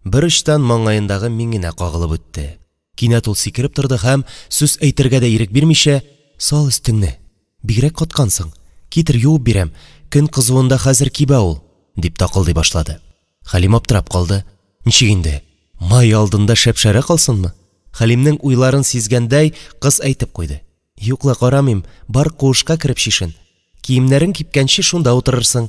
Бер очтан маңгаендагы миңенә кагылып үтте. Кинәт ул сикереп торды һәм, сүз әйтергә дә ирек бирмичә, «Сал өстеңне, бигрәк каткансың, китер юып бирәм, көн кызуында хәзер кибә ул», дип такылдый башлады. Хәлим аптырап калды. Ничек инде? Майя алдында шәп-шәрә калсынмы? Хәлимнең уйларын сизгәндәй, кыз әйтеп куйды. «Юк ла, карамыйм, бар куышка кереп чишен. Киемнәрең кипкәнче шунда утырырсың.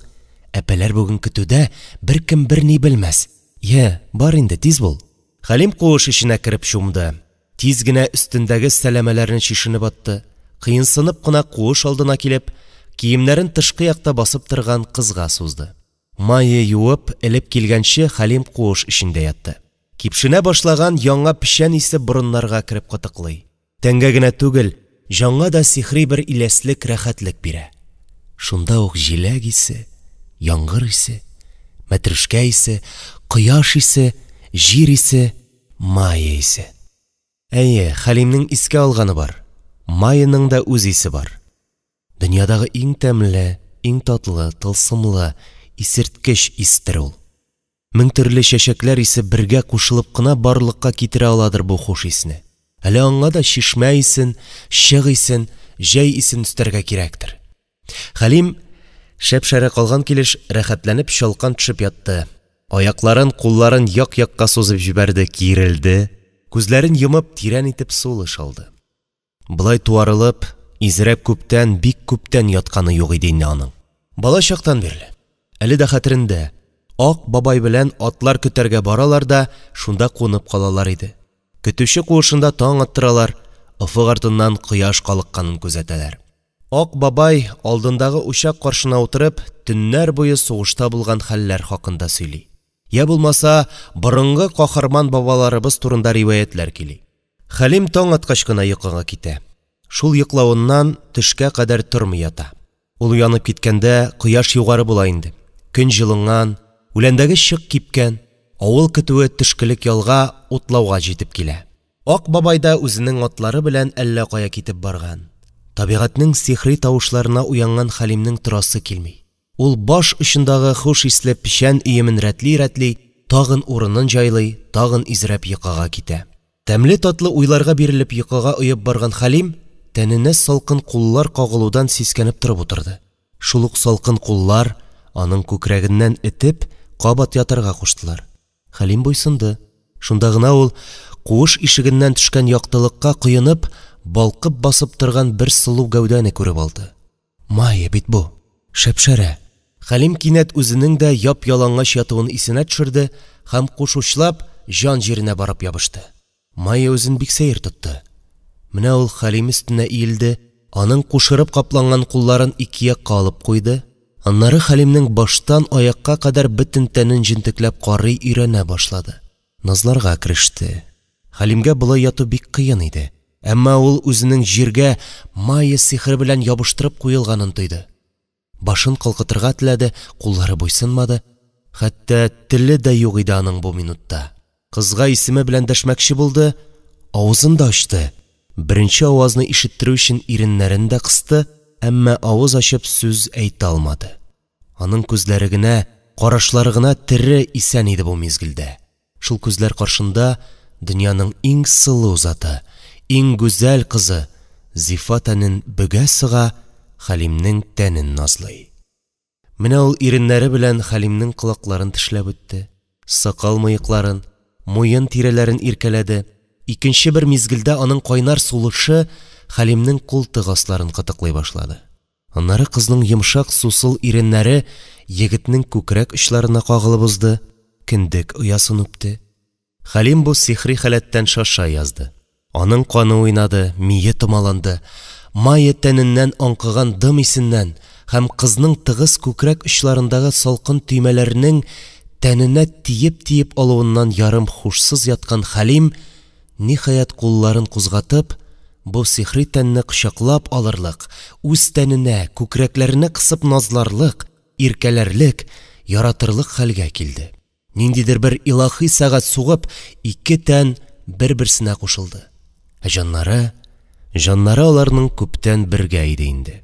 Әпәләр бүген көтүдә, беркем берни белмәс. Йә, бар инде, тиз бул». Хәлим куыш эченә кереп чумды. Тиз генә өстендәге сәләмәләрен чишенеп атты, кыенсынып кына куыш алдына килеп, киемнәрен тышкы якта басып торган кызга сузды. Майя юып, элеп килгәнче Хәлим куыш эчендә ятты. Кипшенә башлаган яңа печән исе борыннарга кереп кытыклый. Тәнгә генә түгел, җанга да сихри бер иләслек, рәхәтлек бирә. Шунда ук җиләк исе, яңгыр исе, мәтрүшкә исе, кояш исе, җир исе, Майя исе. Әйе, Хәлимнең искә алганы бар. Майяның да үз исе бар. Дөньядагы иң тәмле, иң татлы, тылсымлы, исерткеч истер ул. Мең төрле чәчәкләр исе бергә кушылып кына барлыкка китерә аладыр бу хуш исне. Әле аңа да чишмә исен, чык исен, җәй исен өстәргә кирәктер. Хәлим, шәп-шәрә калган килеш, рәхәтләнеп чалкан төшеп ятты. Аякларын, кулларын як-якка сузып җибәрде, киерелде, күзләрен йомып, тирән итеп сулыш алды. Болай туарылып, изрәп күптән, бик күптән ятканы юк иде инде аның. Бала чактан бирле. Әле дә хәтерендә, Ак бабай белән атлар көтәргә баралар да шунда кунып калалар иде. Көтүче куышында таң аттыралар, офык артыннан кояш калыкканын күзәтәләр. Ак бабай алдындагы учак каршына утырып, төннәр буе сугышта булган хәлләр хакында сөйли. Йә булмаса, борынгы каһарман бабаларыбыз турында риваятьләр көйли. Хәлим таң аткач кына йокыга китә. Шул йоклавыннан төшкә кадәр тормый ята. Ул уянып киткәндә, кояш югары була инде. Көн җылынган, үләндәге чык кипкән, авыл көтүе төшкелек ялга, утлауга җитеп килә. Ак бабай да үзенең атлары белән әллә кая китеп барган. Табигатьнең сихри тавышларына уянган Хәлимнең торасы килми. Ул баш очындагы хуш исле печән өемен рәтли-рәтли, тагын урынын җайлый, тагын изрәп йокыга китә. Тәмле-татлы уйларга бирелеп йокыга оеп барган Хәлим тәненә салкын куллар кагылудан сискәнеп торып утырды. Шул ук салкын куллар аның күкрәгеннән этеп, кабат ятарга куштылар. Хәлим буйсынды. Шунда гына ул, куыш ишегеннән төшкән яктылыкка коенып, балкып басып торган бер сылу гәүдәне күреп алды. Майя бит бу! Шәп-шәрә! Хәлим кинәт үзенең дә яп-ялангач ятуын исенә төшерде һәм кушучлап җан җиренә барып ябышты. Майя үзен бик сәер тотты. Менә ул Хәлим өстенә иелде, аның кушырып капланган кулларын ике якка алып куйды, аннары Хәлимнең баштан аякка кадәр бөтен тәнен җентекләп карый, өйрәнә башлады. Назларга кереште. Хәлимгә болай яту бик кыен иде. Әмма ул үзенең җиргә Майя сихере белән ябыштырып куелганын тойды. Башын калкытырга теләде, куллары буйсынмады. Хәтта теле дә юк иде аның бу минутта. Кызга исеме белән дәшмәкче булды, авызын да ачты. Беренче авазны ишеттерү өчен иреннәрен дә кысты, әмма авыз ачып сүз әйтә алмады. Аның күзләре генә, карашлары гына тере, исән иде бу мизгелдә. Шул күзләр каршында дөньяның иң сылу заты, иң гүзәл кызы, зифа тәнен бөгә-сыга, Хәлимнең тәнен назлый. Менә ул иреннәре белән Хәлимнең колакларын тешләп үтте, сакал-мыекларын, муен тирәләрен иркәләде, икенче бер мизгелдә аның кайнар сулышы Хәлимнең култык асларын кытыклый башлады. Аннары кызның йомшак сусыл иреннәре егетнең күкрәк очларына кагылып узды, кендек оясын үпте. Хәлим бу сихри халәттән шаша язды. Аның каны уйнады, мие томаланды. Майя тәненнән аңкыган дым исеннән һәм кызның тыгыз күкрәк очларындагы салкын төймәләрнең тәненә тиеп-тиеп алуыннан ярым хушсыз яткан Хәлим, ниһаять, кулларын кузгатып, бу сихри тәнне кочаклап алырлык, үз тәненә, күкрәкләренә кысып назларлык, иркәләрлек, яратырлык хәлгә килде. Ниндидер бер илаһи сәгать сугып, ике тән бер-берсенә кушылды. Ә җаннары, җаннары аларның күптән бергә иде инде.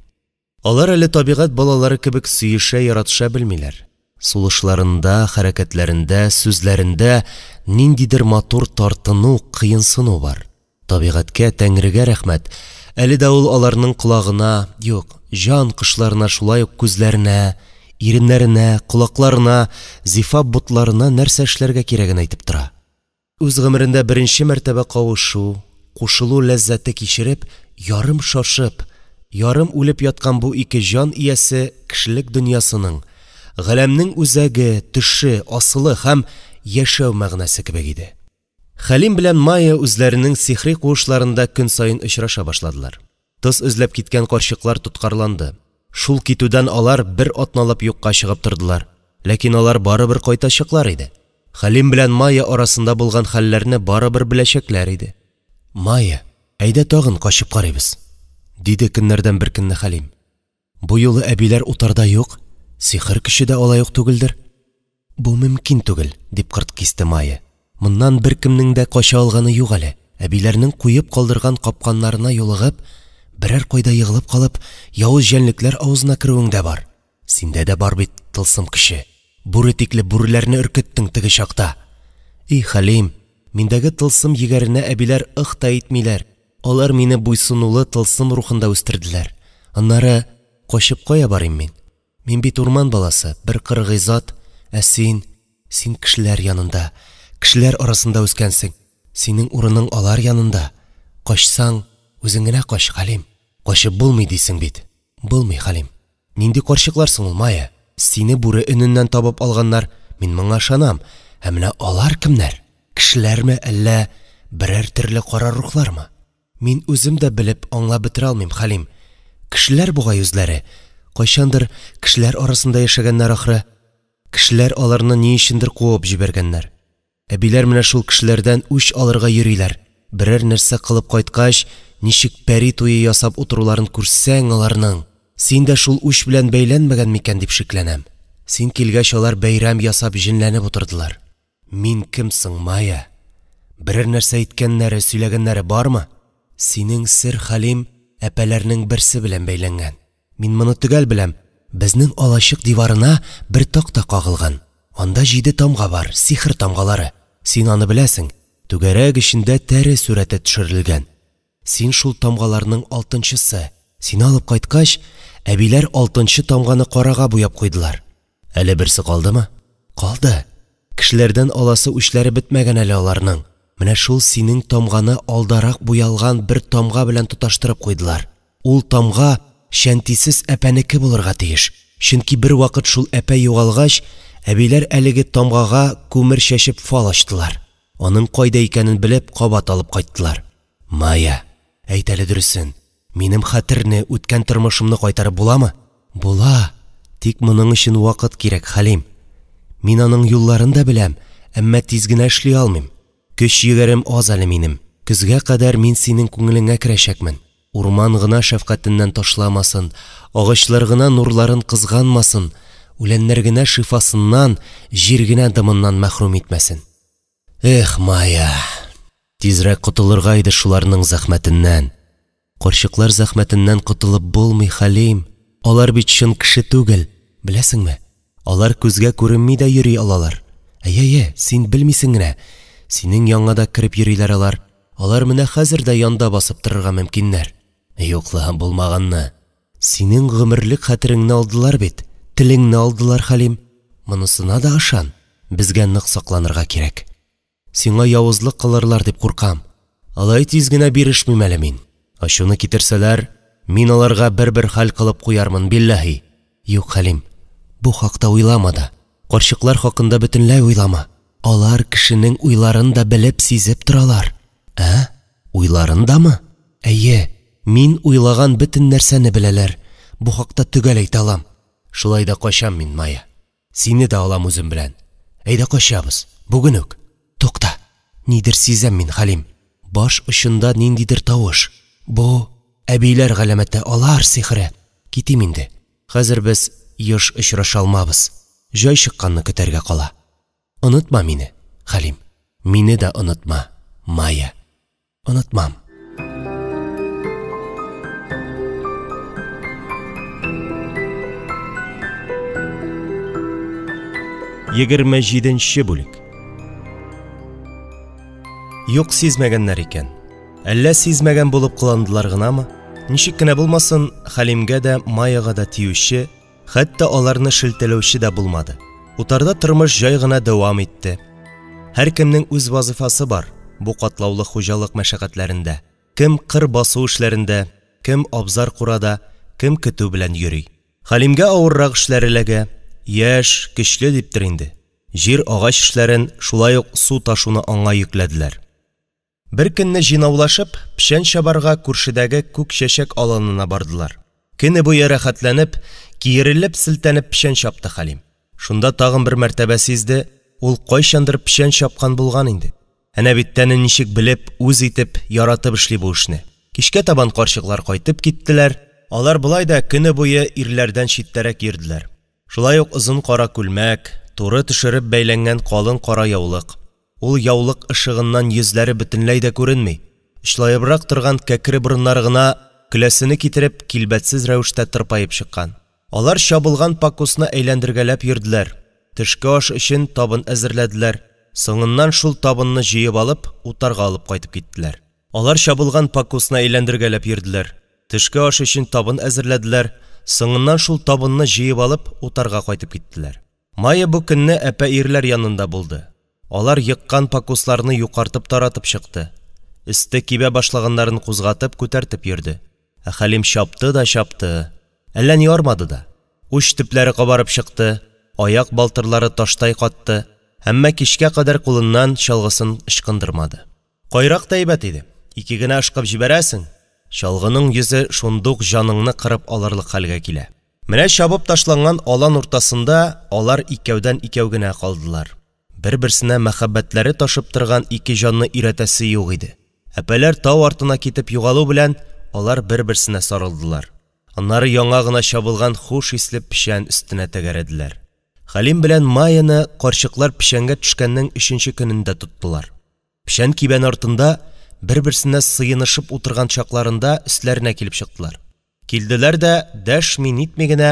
Алар әле табигать балалары кебек сөешә, яратыша белмиләр. Сулышларында, хәрәкәтләрендә, сүзләрендә ниндидер матур тартыну, кыенсыну бар. Табигатькә, Тәңрегә рәхмәт, әле дә ул аларның колагына, юк, җан кошларына шулай ук күзләренә, иреннәренә, колакларына, зифа ботларына нәрсә эшләргә кирәген әйтеп тора. Үз гомерендә беренче мәртәбә кавышу, кушылу ләззәте кичереп, ярым шашып, ярым үлеп яткан бу ике җан иясе кешелек дөньясының, галәмнең үзәге, төше, асылы һәм яшәү мәгънәсе кебек иде. Хәлим белән Майя үзләренең сихри куышларында көн саен очраша башладылар. Тоз эзләп киткән карчыклар тоткарланды. Шул китүдән алар бер атналап юкка чыгып тордылар. Ләкин алар барыбер кайтачаклар иде. Хәлим белән Майя арасында булган хәлләрне барыбер беләчәкләр иде. «Майя, әйдә тагын качып карыйбыз», – диде көннәрдән бер көнне Хәлим. «Бу юлы әбиләр утарда юк, сихер көче дә алай ук түгелдер». «Бу мөмкин түгел», – дип кырт кисте Майя. «Моннан беркемнең дә кача алганы юк әле. Әбиләрнең куеп калдырган капканнарына юлыгып, берәр кайда егылып калып, явыз җәнлекләр авызына керүең дә бар. Синдә дә бар бит тылсым көче. Бүре тикле бүреләрне өркеттең теге чакта. И, Хәлим, миндәге тылсым егәренә әбиләр ых та итмиләр. Алар мине буйсынулы тылсым рухында үстерделәр. Аннары качып кая барыйм мин? Мин бит урман баласы, бер кыргый зат. Ә син, син кешеләр янында, кешеләр арасында үскәнсең. Синең урының алар янында. Качсаң, үзең генә кач, Хәлим. Качып булмый дисең бит. Булмый, Хәлим. Нинди карчыклар соң ул, Майя? Сине бүре өненнән табып алганнар. Мин моңа ышанам. Ә менә алар кемнәр? Кешеләрме, әллә берәр төрле кара рухлармы? Мин үзем дә белеп, аңлап бетерә алмыйм, Хәлим. Кешеләр бугай үзләре. Кайчандыр кешеләр арасында яшәгәннәр ахры. Кешеләр аларны ни өчендер куып җибәргәннәр. Әбиләр менә шул кешеләрдән үч алырга йөриләр. Берәр нәрсә кылып кайткач, ничек пәри туе ясап утыруларын күрсәң аларның. Син дә шул үч белән бәйләнмәгән микән дип шикләнәм. Син килгәч, алар бәйрәм ясап җенләнеп утырдылар. Мин кем соң, Майя? Берәр нәрсә әйткәннәре, сөйләгәннәре бармы? Синең сер, Хәлим, әпәләрнең берсе белән бәйләнгән. Мин моны төгәл беләм. Безнең алачык диварына бер такта кагылган. Анда 7 тамга бар, сихер тамгалары. Син аны беләсең. Түгәрәк эчендә тәре сурәте төшерелгән. Син шул тамгаларның 6-нчысы. Сине алып кайткач, әбиләр 6-нчы тамганы карага буяп куйдылар. Әле берсе калдымы? Калды. Кешеләрдән аласы үчләре бетмәгән әле аларның. Менә шул синең тамганы алдарак буялган бер тамга белән тоташтырып куйдылар. Ул тамга шәнтисез әпәнеке булырга тиеш. Чөнки бер вакыт шул әпә югалгач, әбиләр әлеге тамгага күмер чәчеп фал ачтылар. Аның кайда икәнен белеп, кабат алып кайттылар. Майя, әйт әле дөресен. Минем хәтерне, үткән тормышымны кайтарып буламы? Була. Тик моның өчен вакыт кирәк, Хәлим. Мин аның юлларын да беләм, әмма тиз генә эшли алмыйм. Көч егәрем аз әле минем. Көзгә кадәр мин синең күңелеңә керәчәкмен. Урман гына шәфкатеннән ташламасын, агачлар гына нурларын кызганмасын, үләннәр генә шифасыннан, җир генә дымыннан мәхрүм итмәсен. Эх, Майя, тизрәк котылырга иде шуларның зәхмәтеннән. Карчыклар зәхмәтеннән котылып булмый, Хәлим. Алар бит чын кеше түгел, беләсеңме? Алар күзгә күренми дә йөри алалар. Әйе, син белмисең генә. Синең янга да кереп йөриләр алар. Алар менә хәзер дә янда басып торырга мөмкиннәр. Юк ла, булмаганны. Синең гомерлек хәтереңне алдылар бит. Телеңне алдылар, Хәлим. Монысына да ышан. Безгә нык сакланырга кирәк. Сиңа явызлык кылырлар дип куркам. Алай тиз генә бирешмим әле мин. Ачуны китерсәләр, мин аларга бер-бер хәл кылып куярмын, билләһи. Юк, Хәлим, бу хакта уйлама да. Карчыклар хакында бөтенләй уйлама. Алар кешенең уйларын да белеп, сизеп торалар. Ә? Уйларын дамы? Әйе, мин уйлаган бөтен нәрсәне беләләр. Бу хакта төгәл әйтә алам. Шулай да качам мин, Майя. Сине дә алам үзем белән. Әйдә качабыз. Бүген үк. Тукта. Нидер сизәм мин, Хәлим. Баш очында ниндидер тавыш. Бу әбиләр галәмәте, алар сихере. Китим инде. Хәзер без еш очраша алмабыз. Җай чыкканны көтәргә кала. Онытма мине, Хәлим. Мине дә онытма, Майя. Онытмам. Егерме җиденче бүлек. Юк, сизмәгәннәр икән. Әллә сизмәгән булып кыландылар гынамы? Ничек кенә булмасын, Хәлимгә дә, Майяга да тиюче, хәтта аларны шелтәләүче дә булмады. Утарда тормыш җай гына дәвам итте. Һәркемнең үз вазифасы бар бу катлаулы хуҗалык мәшәкатьләрендә. Кем кыр басу эшләрендә, кем абзар курада, кем көтү белән йөри. Хәлимгә авыррак эшләр эләгә. Яшь, көчле диптер инде. Җир агач эшләрен, шулай ук су ташуны аңа йөкләделәр. Беркөнне җыйнаулашып, печән чабарга күршедәге Күк чәчәк аланына бардылар. Көне буе рәхәтләнеп, киерелеп-селтәнеп печән чапты Хәлим. Шунда тагын бер мәртәбә сизде, ул кайчандыр печән чапкан булган инде. Әнә бит тәне ничек белеп, үз итеп, яратып эшли бу эшне. Кичкә табан карчыклар кайтып киттеләр. Алар болай да көне буе ирләрдән читтәрәк йөрделәр. Шулай ук озын кара күлмәк, туры төшереп бәйләнгән калын кара яулык. Ул яулык ышыгыннан йөзләре бөтенләй дә күренми. Очлаебрак торган кәкре борыннары гына көләсене китереп, килбәтсез рәвештә тырпаеп чыккан. Алар чабылган пакусны әйләндергәләп йөрделәр. Төшке аш өчен табын әзерләделәр. Соңыннан шул табынны җыеп алып, утарга алып кайтып киттеләр. Алар чабылган пакусны әйләндергәләп йөрделәр. Төшке аш өчен табын әзерләделәр. Соңыннан шул табынны җыеп алып, утарга кайтып киттеләр. Майя бу көнне әпә ирләр янында булды. Алар еккан пакусларны юкартып таратып чыкты. Өсте кибә башлаганнарын кузгатып, күтәртеп йөрде. Ә Хәлим чапты да чапты. Әллә ни армады да. Уч төпләре кабарып чыкты, аяк балтырлары таштай катты. Әмма кичкә кадәр кулыннан чалгысын ычкындырмады. Кайрак та әйбәт иде. Ике генә ышкып җибәрәсең, чалгының йөзе шундук җаныңны кырып алырлык хәлгә килә. Менә чабып ташланган алан уртасында алар икәүдән-икәү генә калдылар. Бер-берсенә мәхәббәтләре ташып торган ике җанны өйрәтәсе юк иде. Әпәләр тау артына китеп югалу белән алар бер-берсенә сарылдылар. Аннары яңа гына чабылган хуш исле печән өстенә тәгәрәделәр. Хәлим белән Майяны карчыклар печәнгә төшкәннең 3нче көнендә тоттылар. Печән кибән артында бер-берсенә сыенышып утырган чакларында өсләренә килеп чыктылар. Килделәр дә дәшми-нитми генә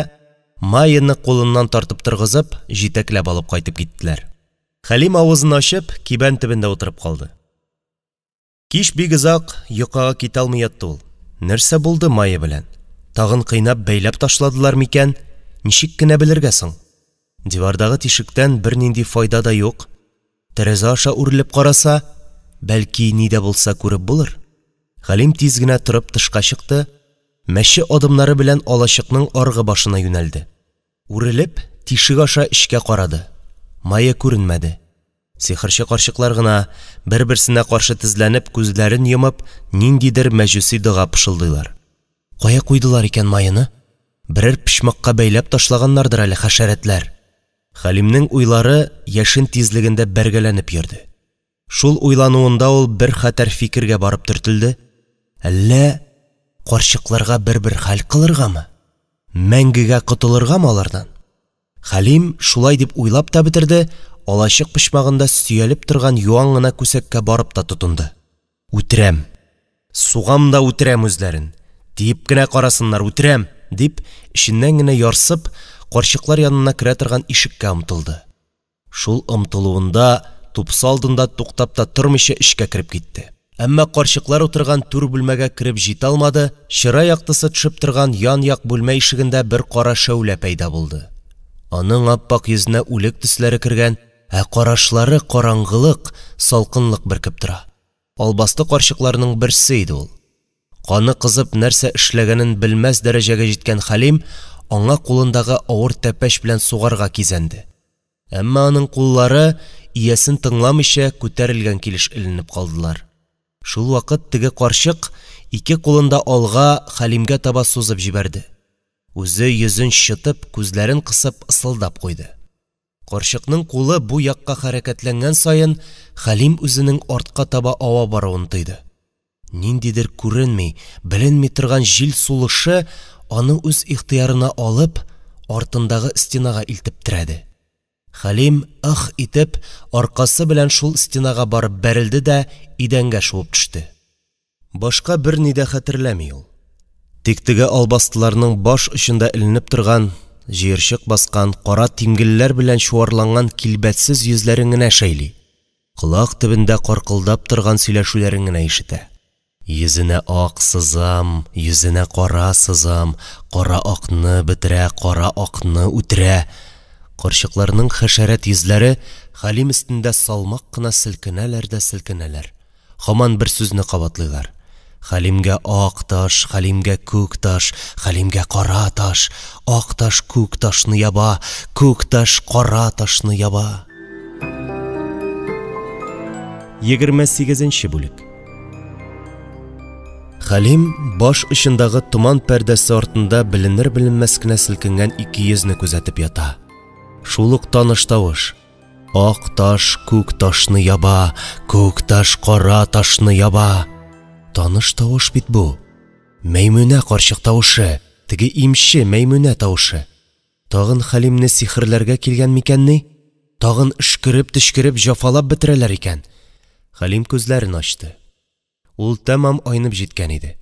Майяны кулыннан тартып торгызып, җитәкләп алып кайтып киттеләр. Хәлим авызын ачып, кибән төбендә утырып калды. Кич бик озак йокыга китә алмый ятты ул. Нәрсә булды Майя белән? Тагын кыйнап бәйләп ташладылар микән? Ничек кенә белергә соң? Дивардагы тишектән бернинди файда да юк. Тәрәзә аша үрелеп караса, бәлки ни дә булса күреп булыр. Хәлим тиз генә торып тышка чыкты, мәче адымнары белән алачыкның аргы башына юнәлде. Үрелеп, тишек аша эчкә карады. Майя күренмәде. Сихерче карчыклар гына бер-берсенә каршы тезләнеп, күзләрен йомып, ниндидер мәҗүси дога пышылдыйлар. Кая куйдылар икән Майяны? Берәр почмакка бәйләп ташлаганнардыр әле хәшәрәтләр. Хәлимнең уйлары яшен тизлегендә бәргәләнеп йөрде. Шул уйлануында ул бер хәтәр фикергә барып төртелде. Әллә карчыкларга бер-бер хәл кылыргамы? Мәңгегә котылыргамы алардан? Хәлим шулай дип уйлап та бетерде, алачык почмагында сөялеп торган юан гына күсәккә барып та тотынды. Үтерәм. Сугам да үтерәм үзләрен. Диеп кенә карасыннар, үтерәм, дип, эченнән генә ярсып, карчыклар янына керә торган ишеккә омтылды. Шул омтылуында тупса алдында туктап та тормыйча эчкә кереп китте. Әмма карчыклар утырган түр бүлмәгә кереп җитә алмады, чыра яктысы төшеп торган ян-як бүлмә ишегендә бер кара шәүлә пәйда булды. Аның аппак йөзенә үлек төсләре кергән, ә карашлары караңгылык, салкынлык бөркеп тора. Албасты карчыкларның берсе иде ул. Каны кызып нәрсә эшләгәнен белмәс дәрәҗәгә җиткән Хәлим аңа кулындагы авыр тәпәч белән сугарга кизәнде. Әмма аның куллары иясен тыңламыйча күтәрелгән килеш эленеп калдылар. Шул вакыт теге карчык ике кулында алга Хәлимгә таба сузып җибәрде. Үзе йөзен чытып, күзләрен кысып ысылдап куйды. Карчыкның кулы бу якка хәрәкәтләнгән саен Хәлим үзенең артка таба ава баруын тойды. Ниндидер күренми, беленми торган җил сулышы аны үз ихтыярына алып, артындагы стенага илтеп терәде. Хәлим ых итеп, аркасы белән шул стенага барып бәрелде дә идәнгә шуып төште. Башка берни дә хәтерләми ул. Тик теге албастыларның баш очында эленеп торган, җыерчык баскан, кара тимгелләр белән чуарланган килбәтсез йөзләрен генә шәйли. Колак төбендә каркылдап торган сөйләшүләрен генә ишетә. Йөзенә ак сызам, йөзенә кара сызам, кара акны бетерә, кара акны үтерә. Карчыкларның хәшәрәт йөзләре Хәлим өстендә салмак кына селкенәләр дә селкенәләр. Һаман бер сүзне кабатлыйлар. Хәлимгә ак таш, Хәлимгә күк таш, Хәлимгә кара таш, ак таш күк ташны яба, күк таш кара ташны яба. 28 бүлек. Хәлим баш очындагы томан пәрдәсе артында беленер-беленмәс кенә селкенгән ике йөзне күзәтеп ята. Шул ук таныш тавыш. Ак таш күк ташны яба, күк таш кара ташны яба. Таныш тавыш бит бу. Мәймүнә карчык тавышы, теге имче Мәймүнә тавышы. Тагын Хәлимне сихерләргә килгән микәнни? Тагын өшкереп-төчкереп җафалап бетерәләр икән. Хәлим күзләрен ачты. Ул тәмам айнып җиткән иде.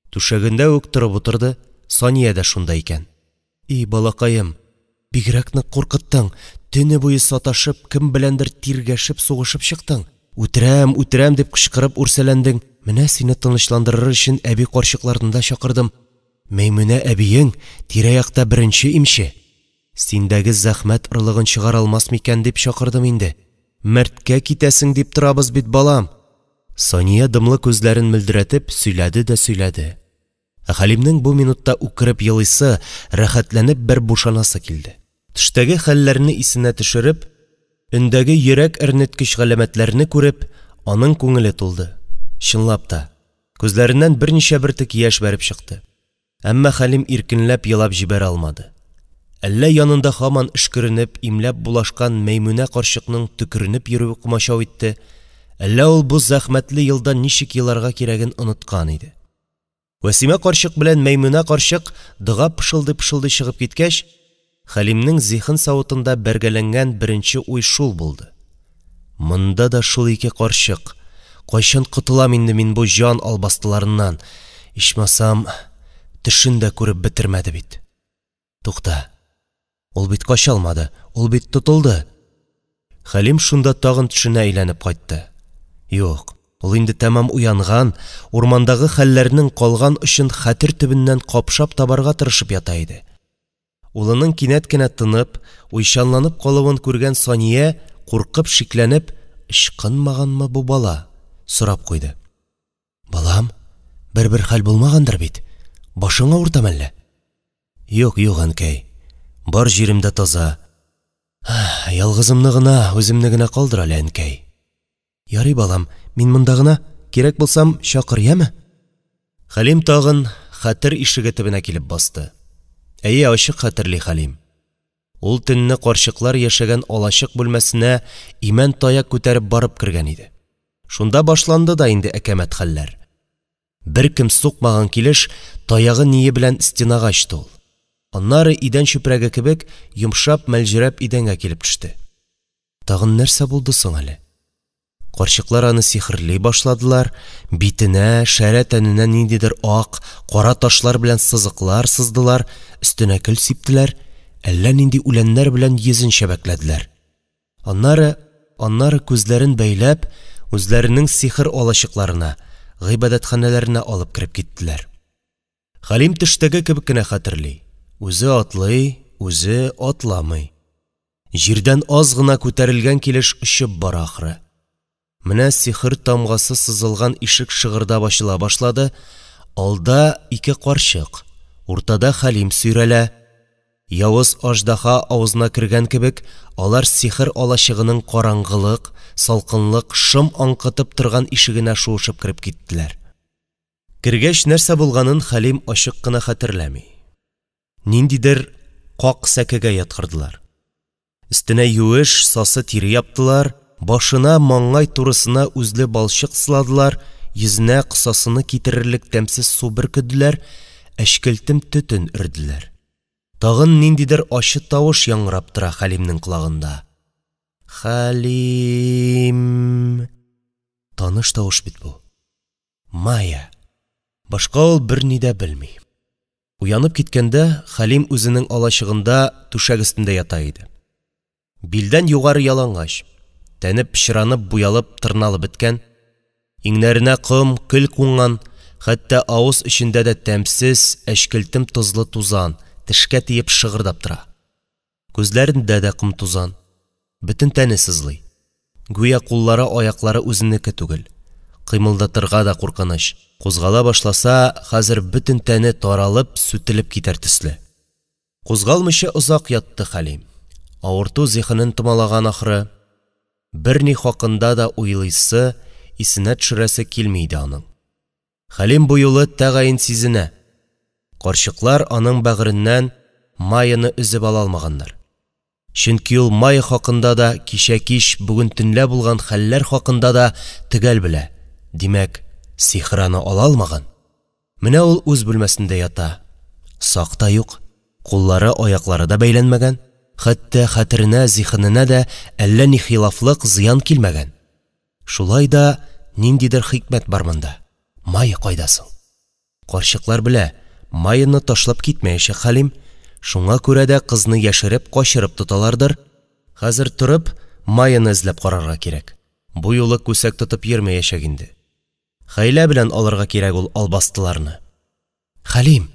Түшәгендә үк торып утырды, Сания дә шунда икән. И, балакаем, бигрәк нык куркыттың, төне буе саташып, кем беләндер тиргәшеп, сугышып чыктың. Үтерәм, үтерәм дип кычкырып үрсәләндең. Менә сине тынычландырыр өчен әби карчыкларны да чакырдым. Мәймүнә әбиең тирә-якта беренче имче. Синдәге зәхмәт орлыгын чыгара алмас микән дип чакырдым инде. Мәрткә китәсең дип торабыз бит, балам. Сания дымлы күзләрен мөлдерәтеп сөйләде дә сөйләде. Ә Хәлимнең бу минутта үкереп елыйсы, рәхәтләнеп бер бушанасы килде. Төштәге хәлләрне исенә төшереп, өндәге йөрәк әрнеткеч галәмәтләрне күреп, аның күңеле тулды. Чынлап та, күзләреннән берничә бөртек яшь бәреп чыкты. Әмма Хәлим иркенләп елап җибәрә алмады. Әллә янында һаман өшкеренеп, имләп булашкан Мәймүнә карчыкның төкеренеп йөрүе комачау итте, әллә ул бу зәхмәтле елда ничек еларга кирәген оныткан иде. Вәсимә карчык белән Мәймүнә карчык дога пышылдый-пышылдый чыгып киткәч, Хәлимнең зиһен савытында бәргәләнгән беренче уй шул булды. Монда да шул ике карчык. Кайчан котылам инде мин бу җан албастыларыннан? Ичмасам, төшен дә күреп бетермәде бит. Тукта. Ул бит кача алмады, ул бит тотылды. Хәлим шунда тагын төшенә әйләнеп кайтты. Юк, ул инде тәмам уянган, урмандагы хәлләрнең калган очын хәтер төбеннән капшап табарга тырышып ята иде. Улының кинәт кенә тынып, уйчанланып калуын күргән Сания, куркып, шикләнеп, ычкынмаганмы бу бала? Сорап куйды. Балам, бер-бер хәл булмагандыр бит? Башың авыртамы әллә? Юк, юк, әнкәй. Бар җирем дә таза. Ялгызымны гына, үземне генә калдыр әле, әнкәй. Ярый, балам, мин монда гына, кирәк булсам, чакыр, яме? Хәлим тагын хәтер ишеге төбенә килеп басты. Әйе, ачык хәтерли Хәлим. Ул төнне карчыклар яшәгән алачык бүлмәсенә имән таяк күтәреп барып кергән иде. Шунда башланды да инде әкәмәт хәлләр. Беркем сукмаган килеш таягы ние белән стенага очты ул. Аннары идән чүпрәге кебек йомшап, мәлҗерәп идәнгә килеп төште. Тагын нәрсә булды соң әле? Карчыклар аны сихерли башладылар, битенә, шәрә тәненә ниндидер ак, кара ташлар белән сызыклар сыздылар, өстенә көл сиптеләр, әллә нинди үләннәр белән йөзен чәбәкләделәр. Аннары, аннары күзләрен бәйләп, үзләренең сихер алачыкларына, гыйбадәтханәләренә алып кереп киттеләр. Хәлим төштәге кебек кенә хәтерли. Үзе атлый, үзе атламый. Җирдән аз гына күтәрелгән килеш очып бара ахры. Менә сихер тамгасы сызылган ишек шыгырдап ачыла башлады. Алда ике карчык, уртада Хәлим сөйрәлә. Явыз аждаһа авызына кергән кебек, алар сихер алачыгының караңгылык, салкынлык, шом аңкытып торган ишегенә шуышып кереп киттеләр. Кергәч нәрсә булганын Хәлим ачык кына хәтерләми. Ниндидер как сәкегә яткырдылар. Өстенә юеш, сасы тире яптылар, башына, маңгай турысына үзле балчык сыладылар, йөзенә косасыны китерерлек тәмсез су бөркеделәр, әчкелтем төтен өрделәр. Тагын ниндидер ачы тавыш яңгырап тора Хәлимнең колагында. Хәлим. Таныш тавыш бит бу. Майя. Башка ул берни дә белми. Уянып киткәндә Хәлим үзенең алачыгында түшәк өстендә ята иде. Билдән югары ялангач, тәне пычранып, буялып, тырналып беткән, иңнәренә ком, көл кунган, хәтта авыз эчендә дә тәмсез, әчкелтем тозлы тузан, тешкә тиеп шыгырдап тора. Күзләрендә дә ком тузан. Бөтен тәне сызлый. Гүя куллары, аяклары үзенеке түгел. Кыймылдатырга да куркыныч. Кузгала башласа, хәзер бөтен тәне таралып, сүтелеп китәр төсле. Кузгалмыйча озак ятты Хәлим. Авырту зиһенен томалаган ахры. Берни хакында да уйлыйсы, исенә төшерәсе килми иде аның. Хәлим бу юлы тәгаен сизенә. Карчыклар аның бәгыреннән Майяны өзеп ала алмаганнар. Чөнки ул Майя хакында да, кичә кич, бүген төнлә булган хәлләр хакында да төгәл белә. Димәк, сихер аны ала алмаган. Менә ул үз бүлмәсендә ята. Сак та юк. Куллары, аяклары да бәйләнмәгән. Хәтта хәтеренә, зиһененә дә әллә ни хилафлык, зыян килмәгән. Шулай да ниндидер хикмәт бар монда. Майя кайда соң? Карчыклар белә, Майяны ташлап китмәячәк Хәлим. Шуңа күрә дә кызны яшереп, качырып тоталардыр. Хәзер торып, Майяны эзләп карарга кирәк. Бу юлы күсәк тотып йөрмәячәк инде. Хәйлә белән алырга кирәк ул албастыларны. Хәлим!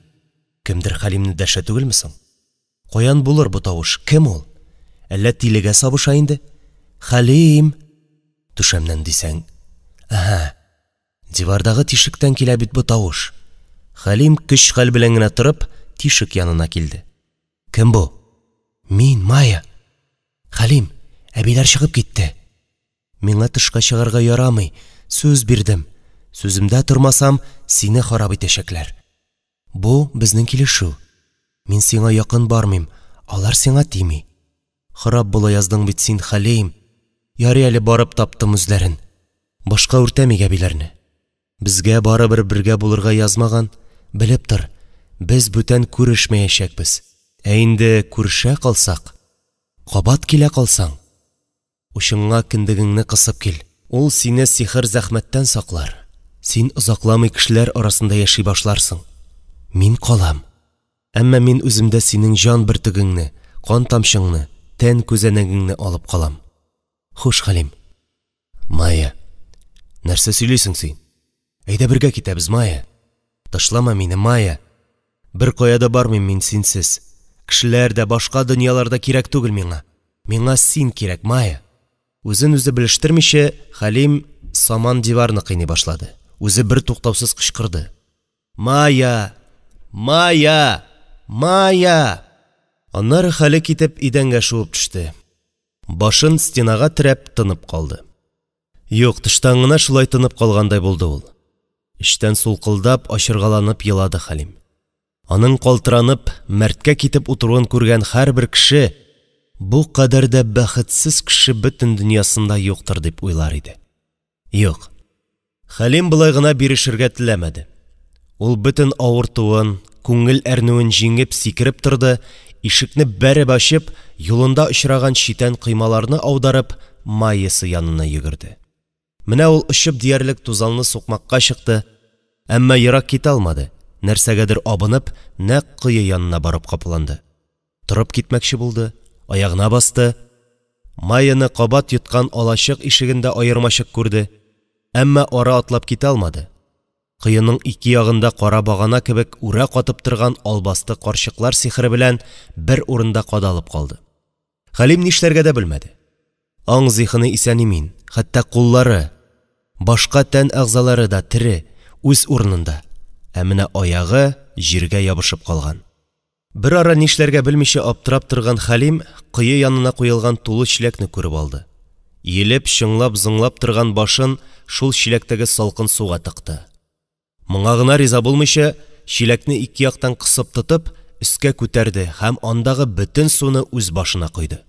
Кемдер Хәлимне дәшә түгелме соң? Каян булыр бу тавыш? Кем ул? Әллә тилегә сабыша инде? Хәлим! Түшәмнән дисәң. Әһә! Дивардагы тишектән килә бит бу тавыш. Хәлим көч-хәл белән генә торып, тишек янына килде. Кем бу? Мин, Майя. Хәлим, әбиләр чыгып китте. Миңа тышка чыгарга ярамый, сүз бирдем. Сүземдә тормасам, сине харап итәчәкләр. Бу безнең килешү. Мин сиңа якын бармыйм, алар сиңа тими. Харап була яздың бит син, Хәлим. Ярый әле барып таптым үзләрен. Башка үртәмик әбиләрне. Безгә барыбер бергә булырга язмаган. Белеп тор, без бүтән күрешмәячәкбез. Ә инде күрешә калсак, кабат килә калсаң, учыңа кендегеңне кысып кил. Ул сине сихер-зәхмәттән саклар. Син озакламый кешеләр арасында яши башларсың. Мин калам. Әмма мин үземдә синең җан бөртегеңне, кан тамчыңны, тән күзәнәгеңне алып калам. Хуш, Хәлим. Майя, нәрсә сөйлисең син? Әйдә бергә китәбез, Майя. Ташлама мине, Майя. Беркая да бармыйм мин синсез. Кешеләр дә, башка дөньялар да кирәк түгел миңа. Миңа син кирәк, Майя. Үзен-үзе белештермичә, Хәлим саман диварны кыйный башлады. Үзе бертуктаусыз кычкырды. Майя! Майя! Майя! Аннары хәле китеп идәнгә шуып төште. Башын стенага терәп тынып калды. Юк, тыштан гына шулай тынып калгандай булды ул. Эчтән сулкылдап, ачыргаланып елады Хәлим. Аның калтыранып, мәрткә китеп утыруын күргән һәрбер кеше бу кадәр дә бәхетсез кеше бөтен дөньясында юктыр дип уйлар иде. Юк. Хәлим болай гына бирешергә теләмәде. Ул бөтен авыртуын, күңел әрнүен җиңеп сикереп торды, ишекне бәреп ачып, юлында очраган читән коймаларны аударып, Майясы янына йөгерде. Менә ул очып диярлек тузанлы сукмакка чыкты, әмма ерак китә алмады, нәрсәгәдер абынып, нәкъ кое янына барып капланды. Торып китмәкче булды, аягына басты. Майяны кабат йоткан алачык ишегендә аермачык күрде, әмма ары атлап китә алмады. Коеның ике ягында кара багана кебек үрә катып торган албасты карчыклар сихере белән бер урында кадалып калды. Хәлим нишләргә дә белмәде. Аң зиһене исән-имин, хәтта куллары, башка тән әгъзалары да тере, үз урынында, ә менә аягы җиргә ябышып калган. Берара нишләргә белмичә аптырап торган Хәлим кое янына куелган тулы чиләкне күреп алды. Иелеп, чыңлап-зыңлап торган башын шул чиләктәге салкын суга тыкты. Моңа гына риза булмыйча, чиләкне ике яктан кысып тотып, өскә күтәрде һәм андагы бөтен суны үз башына койды.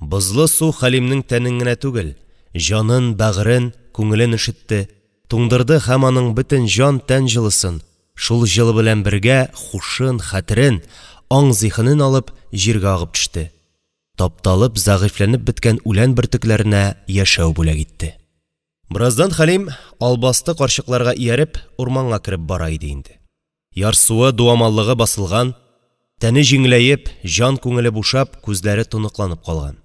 Бозлы су Хәлимнең тәнен генә түгел, җанын, бәгырен, күңелен өшетте, туңдырды һәм аның бөтен җан-тән җылысын, шул җылы белән бергә хушын, хәтерен, аң-зиһенен алып, җиргә агып төште. Тапталып, зәгыйфьләнеп беткән үлән бөртекләренә яшәү бүләк итте. Бераздан Хәлим, албасты карчыкларга ияреп, урманга кереп бара иде инде. Ярсуы, дуамаллыгы басылган, тәне җиңеләеп, җан-күңеле бушап, күзләре тоныкланып калган.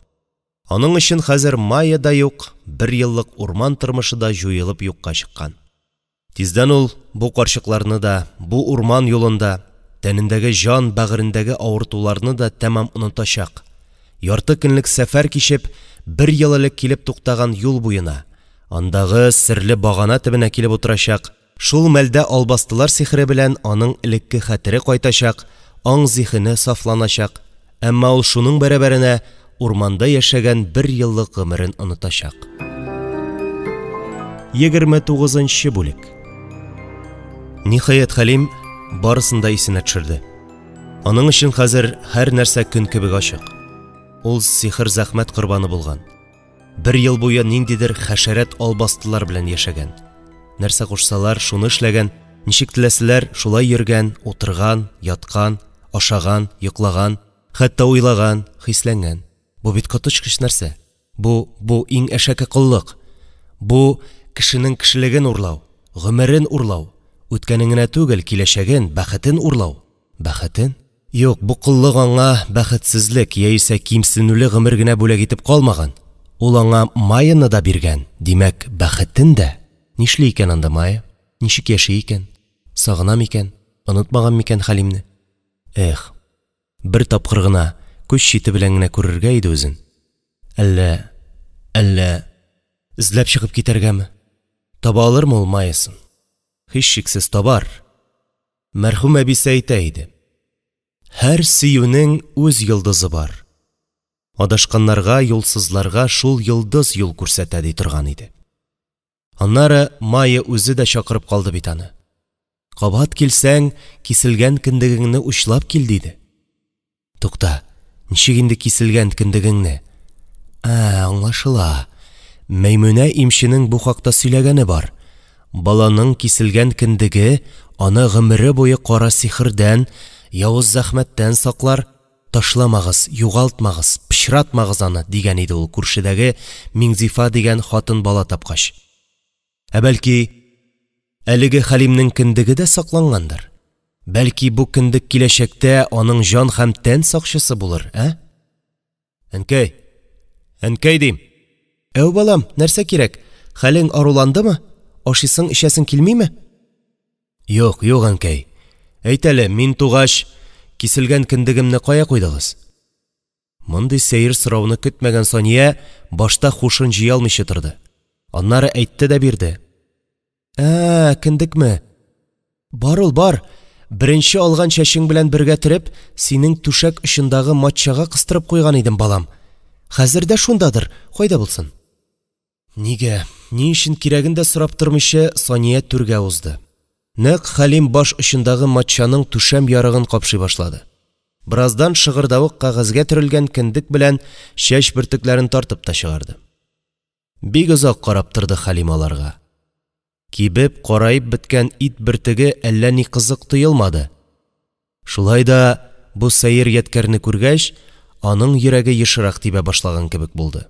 Аның өчен хәзер Майя да юк, бер еллык урман тормышы да җуелып юкка чыккан. Тиздән ул бу карчыкларны да, бу урман юлын да, тәнендәге җан, бәгырендәге авыртуларны да тәмам онытачак. Ярты көнлек сәфәр кичеп, бер ел элек килеп туктаган юл буена, андагы серле багана төбенә килеп утырачак, шул мәлдә албастылар сихере белән аның элекке хәтере кайтачак, аң-зиһене сафланачак, әмма ул шуның бәрабәренә урманда яшәгән бер еллык гомерен онытачак. 29 бүлек. Ниһаять, Хәлим барысын да исенә төшерде. Аның өчен хәзер һәр нәрсә көн кебек ачык. Ул сихер-зәхмәт корбаны булган. Бер ел буе ниндидер хәшәрәт албастылар белән яшәгән. Нәрсә кушсалар, шуны эшләгән, ничек теләсәләр, шулай йөргән, утырган, яткан, ашаган, йоклаган, хәтта уйлаган, хисләнгән. Бу бит коточкыч нәрсә. Бу, бу иң әшәке коллык. Бу, кешенең кешелеген урлау, гомерен урлау, үткәнен генә түгел, киләчәген, бәхетен урлау. Бәхетен? Юк, бу коллык аңа бәхетсезлек яисә кимсенүле гомер генә бүләк итеп калмаган. Ул аңа Майяны да биргән, димәк, бәхетен дә. Нишли икән анда Майя? Ничек яши икән? Сагына микән? Онытмаган микән Хәлимне? Эх, бер тапкыр гына, күз чите белән генә күрергә иде үзен. Әллә, әллә эзләп чыгып китәргәме? Таба алырмы ул Майясын? Һичшиксез табар. Мәрхүм әбисе әйтә иде. Һәр сөюнең үз йолдызы бар. Адашканнарга, юлсызларга шул йолдыз юл күрсәтә, ди торган иде. Аннары Майя үзе дә чакырып калды бит аны. Кабат килсәң, киселгән кендегеңне учлап кил, диде. Тукта, ничек инде киселгән кендегеңне? Ә, аңлашыла. Мәймүнә имченең бу хакта сөйләгәне бар. Баланың киселгән кендеге аны гомере буе кара сихердән, явыз зәхмәттән саклар, ташламагыз, югалтмагыз, пычратмагыз аны, дигән иде ул күршедәге Миңзифа дигән хатын бала тапкач. Ә бәлки, әлеге Хәлимнең кендеге дә саклангандыр? Бәлки, бу кендек киләчәктә аның җан һәм тән сакчысы булыр, ә? Әнкәй! Әнкәй дим! Әү, балам, нәрсә кирәк? Хәлең аруландымы? Ашыйсың, эчәсең килмиме? Юк, юк, әнкәй. Әйт әле, мин тугач, киселгән кендегемне кая куйдыгыз? Мондый сәер сорауны көтмәгән Сания башта хушын җыя алмыйча торды. Аннары әйтте дә бирде. Ә, кендекме? Бар ул, бар. Беренче алган чәчең белән бергә төреп, синең түшәк очындагы матчага кыстырып куйган идем, балам. Хәзер дә шундадыр, кайда булсын? Нигә, ни өчен кирәген дә сорап тормыйча, Сания түргә узды. Нәкъ Хәлим баш очындагы матчаның түшәм ярыгын капшый башлады. Бераздан шыгырдавык кәгазьгә төрелгән кендек белән чәч бөртекләрен тартып та чыгарды. Бик озак карап торды Хәлим аларга. Кибеп, караеп беткән ит бөртеге әллә ни кызык тоелмады. Шулай да, бу сәер ядкәрне күргәч, аның йөрәге ешрак тибә башлаган кебек булды.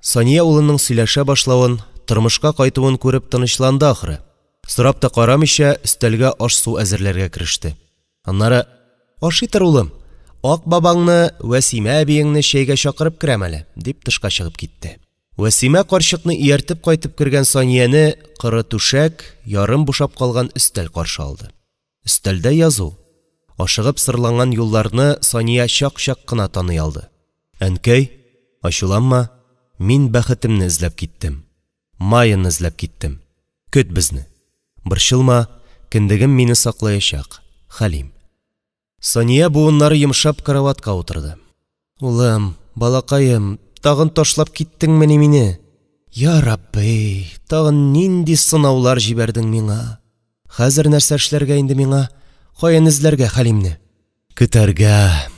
Сания улының сөйләшә башлавын, тормышка кайтуын күреп тынычланды ахры. Сорап та карамыйча, өстәлгә аш-су әзерләргә кереште. Аннары, «Ашый тор, улым, ак бабаңны, Вәсимә әбиеңне чәйгә чакырып керәм әле», дип тышка чыгып китте. Вәсимә карчыкны ияртеп кайтып кергән Санияне коры түшәк, ярым бушап калган өстәл каршы алды. Өстәлдә язу. Ашыгып сырланган юлларны Сания чак-чак кына таный алды. Әнкәй, ачуланма, мин бәхетемне эзләп киттем. Майяны эзләп киттем. Көт безне. Борчылма, кендегем мине саклаячак. Хәлим. Сания буыннары йомшап караватка утырды. Улым, балакаем, тагын ташлап киттеңмени мине? Я Рабби, тагын нинди сынаулар җибәрдең миңа? Хәзер нәрсә эшләргә инде миңа? Каян эзләргә Хәлимне? Көтәргә,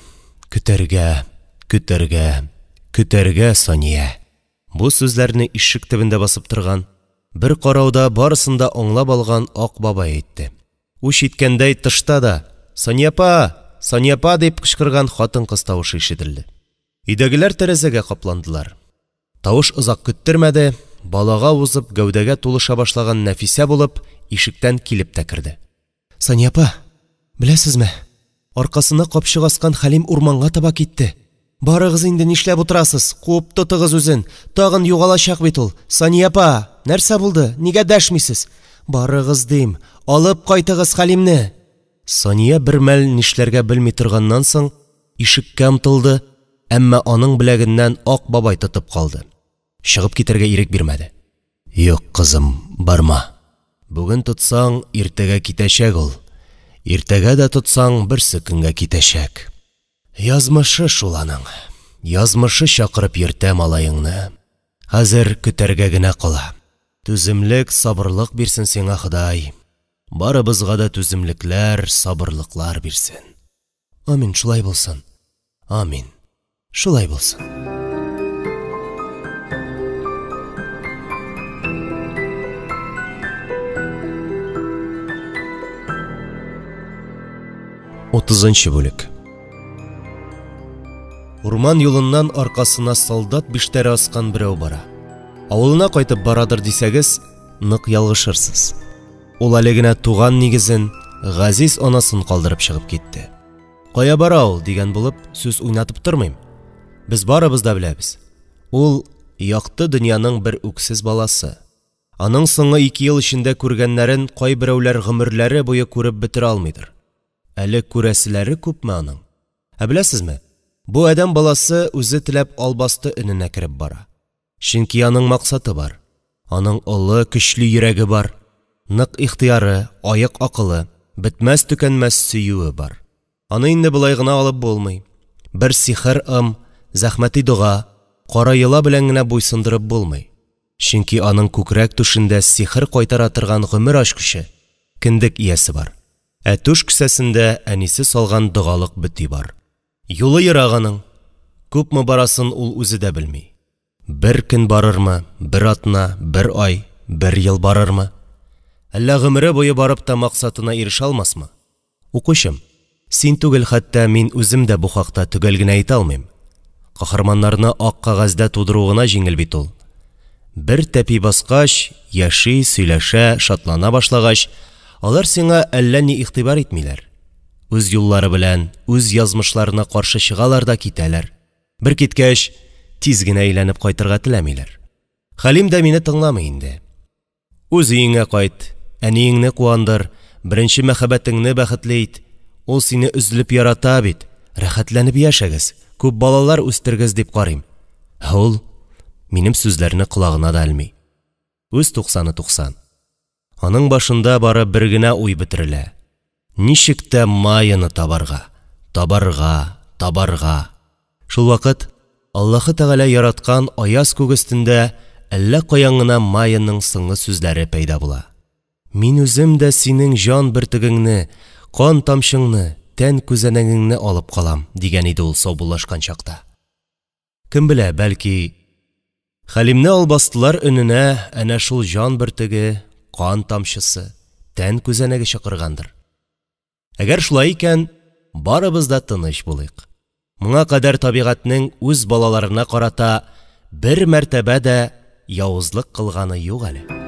көтәргә, көтәргә, көтәргә, Сания. Бу сүзләрне ишек төбендә басып торган, бер карауда барысын да аңлап алган Ак бабай әйтте. Үч иткәндәй тышта да «Сания апа! Сания апа!» дип кычкырган хатын-кыз тавышы ишетелде. Өйдәгеләр тәрәзәгә капландылар. Тавыш озак көттермәде, балага узып, гәүдәгә тулыша башлаган Нәфисә булып, ишектән килеп тә керде. Сания апа, беләсезме, аркасына капчык аскан Хәлим урманга таба китте. Барыгыз инде, нишләп утырасыз, куып тотыгыз үзен, тагын югалачак бит ул. Сания апа, нәрсә булды, нигә дәшмисез? Барыгыз дим, алып кайтыгыз Хәлимне. Сания бер мәл нишләргә белми торганнан соң, ишеккә омтылды, әмма аның беләгеннән Ак бабай тотып калды. Чыгып китәргә ирек бирмәде. Юк, кызым, барма. Бүген тотсаң, иртәгә китәчәк ул. Иртәгә дә тотсаң, берсе көнгә китәчәк. Язмышы шул аның. Язмышы чакырып йөртә малаеңны. Хәзер көтәргә генә кала. Түземлек, сабырлык бирсен сиңа Ходай. Барыбызга да түземлекләр, сабырлыклар бирсен. Амин, шулай булсын. Амин, шулай булсын. Утызынчы бүлек. Урман юлыннан аркасына солдат биштәре аскан берәү бара. Авылына кайтып барадыр дисәгез, нык ялгышырсыз. Ул әле генә туган нигезен, газиз анасын калдырып чыгып китте. Кая бара ул, дигән булып, сүз уйнатып тормыйм. Без барыбыз да беләбез. Ул якты дөньяның бер үксез баласы. Аның соңгы 2 ел эчендә күргәннәрен кайберәүләр гомерләре буе күреп бетерә алмыйдыр. Әле күрәселәре күпме аның? Ә беләсезме, бу адәм баласы үзе теләп албасты өненә кереп бара. Чөнки аның максаты бар. Аның олы, көчле йөрәге бар. Нык ихтыяры, аек акылы, бетмәс-төкәнмәс сөюе бар. Аны инде болай гына алып булмый. Бер сихер ым, зәхмәти дога, кара йола белән генә буйсындырып булмый. Чөнки аның күкрәк түшендә сихер кайтара торган гомер ачкычы, кендек иясе бар. Ә түш кесәсендә әнисе салган догалык бөти бар. Юлы ерак аның. Күпме барасын ул үзе дә белми. Бер көн барырмы, бер атна, бер ай, бер ел барырмы? Әллә гомере буе барып та максатына ирешә алмасмы? Укучым, син түгел, хәтта мин үзем дә бу хакта төгәл генә әйтә алмыйм. Каһарманнарны ак кәгазьдә тудыру гына җиңел бит ул. Бер тәпи баскач, яши, сөйләшә, шатлана башлагач, алар сиңа әллә ни игътибар итмиләр. Үз юллары белән, үз язмышларына каршы чыгалар да китәләр. Бер киткәч, тиз генә әйләнеп кайтырга теләмиләр. Хәлим дә мине тыңламый инде. Үз өеңә кайт, әниеңне куандыр, беренче мәхәббәтеңне бәхетле ит. Ул сине өзелеп ярата бит. Рәхәтләнеп яшәгез, күп балалар үстергез дип карыйм. Ә ул минем сүзләрне колагына да элми. Үз туксаны туксан. Аның башында бары бер генә уй бөтерелә. Ничек тә Майяны табарга, табарга, табарга. Шул вакыт Аллаһы Тәгалә яраткан аяз күк өстендә әллә каян гына Майяның соңгы сүзләре пәйда була. Мин үзем дә синең җан бөртегеңне, кан тамчыңны, тән күзәнәгеңне алып калам, дигән иде ул саубуллашкан чакта. Кем белә, бәлки Хәлимне албастылар өненә әнә шул җан бөртеге, кан тамчысы, тән күзәнәге чакыргандыр. Әгәр шулай икән, барыбыз да тыныч булыйк. Моңа кадәр табигатьнең үз балаларына карата бер мәртәбә дә явызлык кылганы юк әле.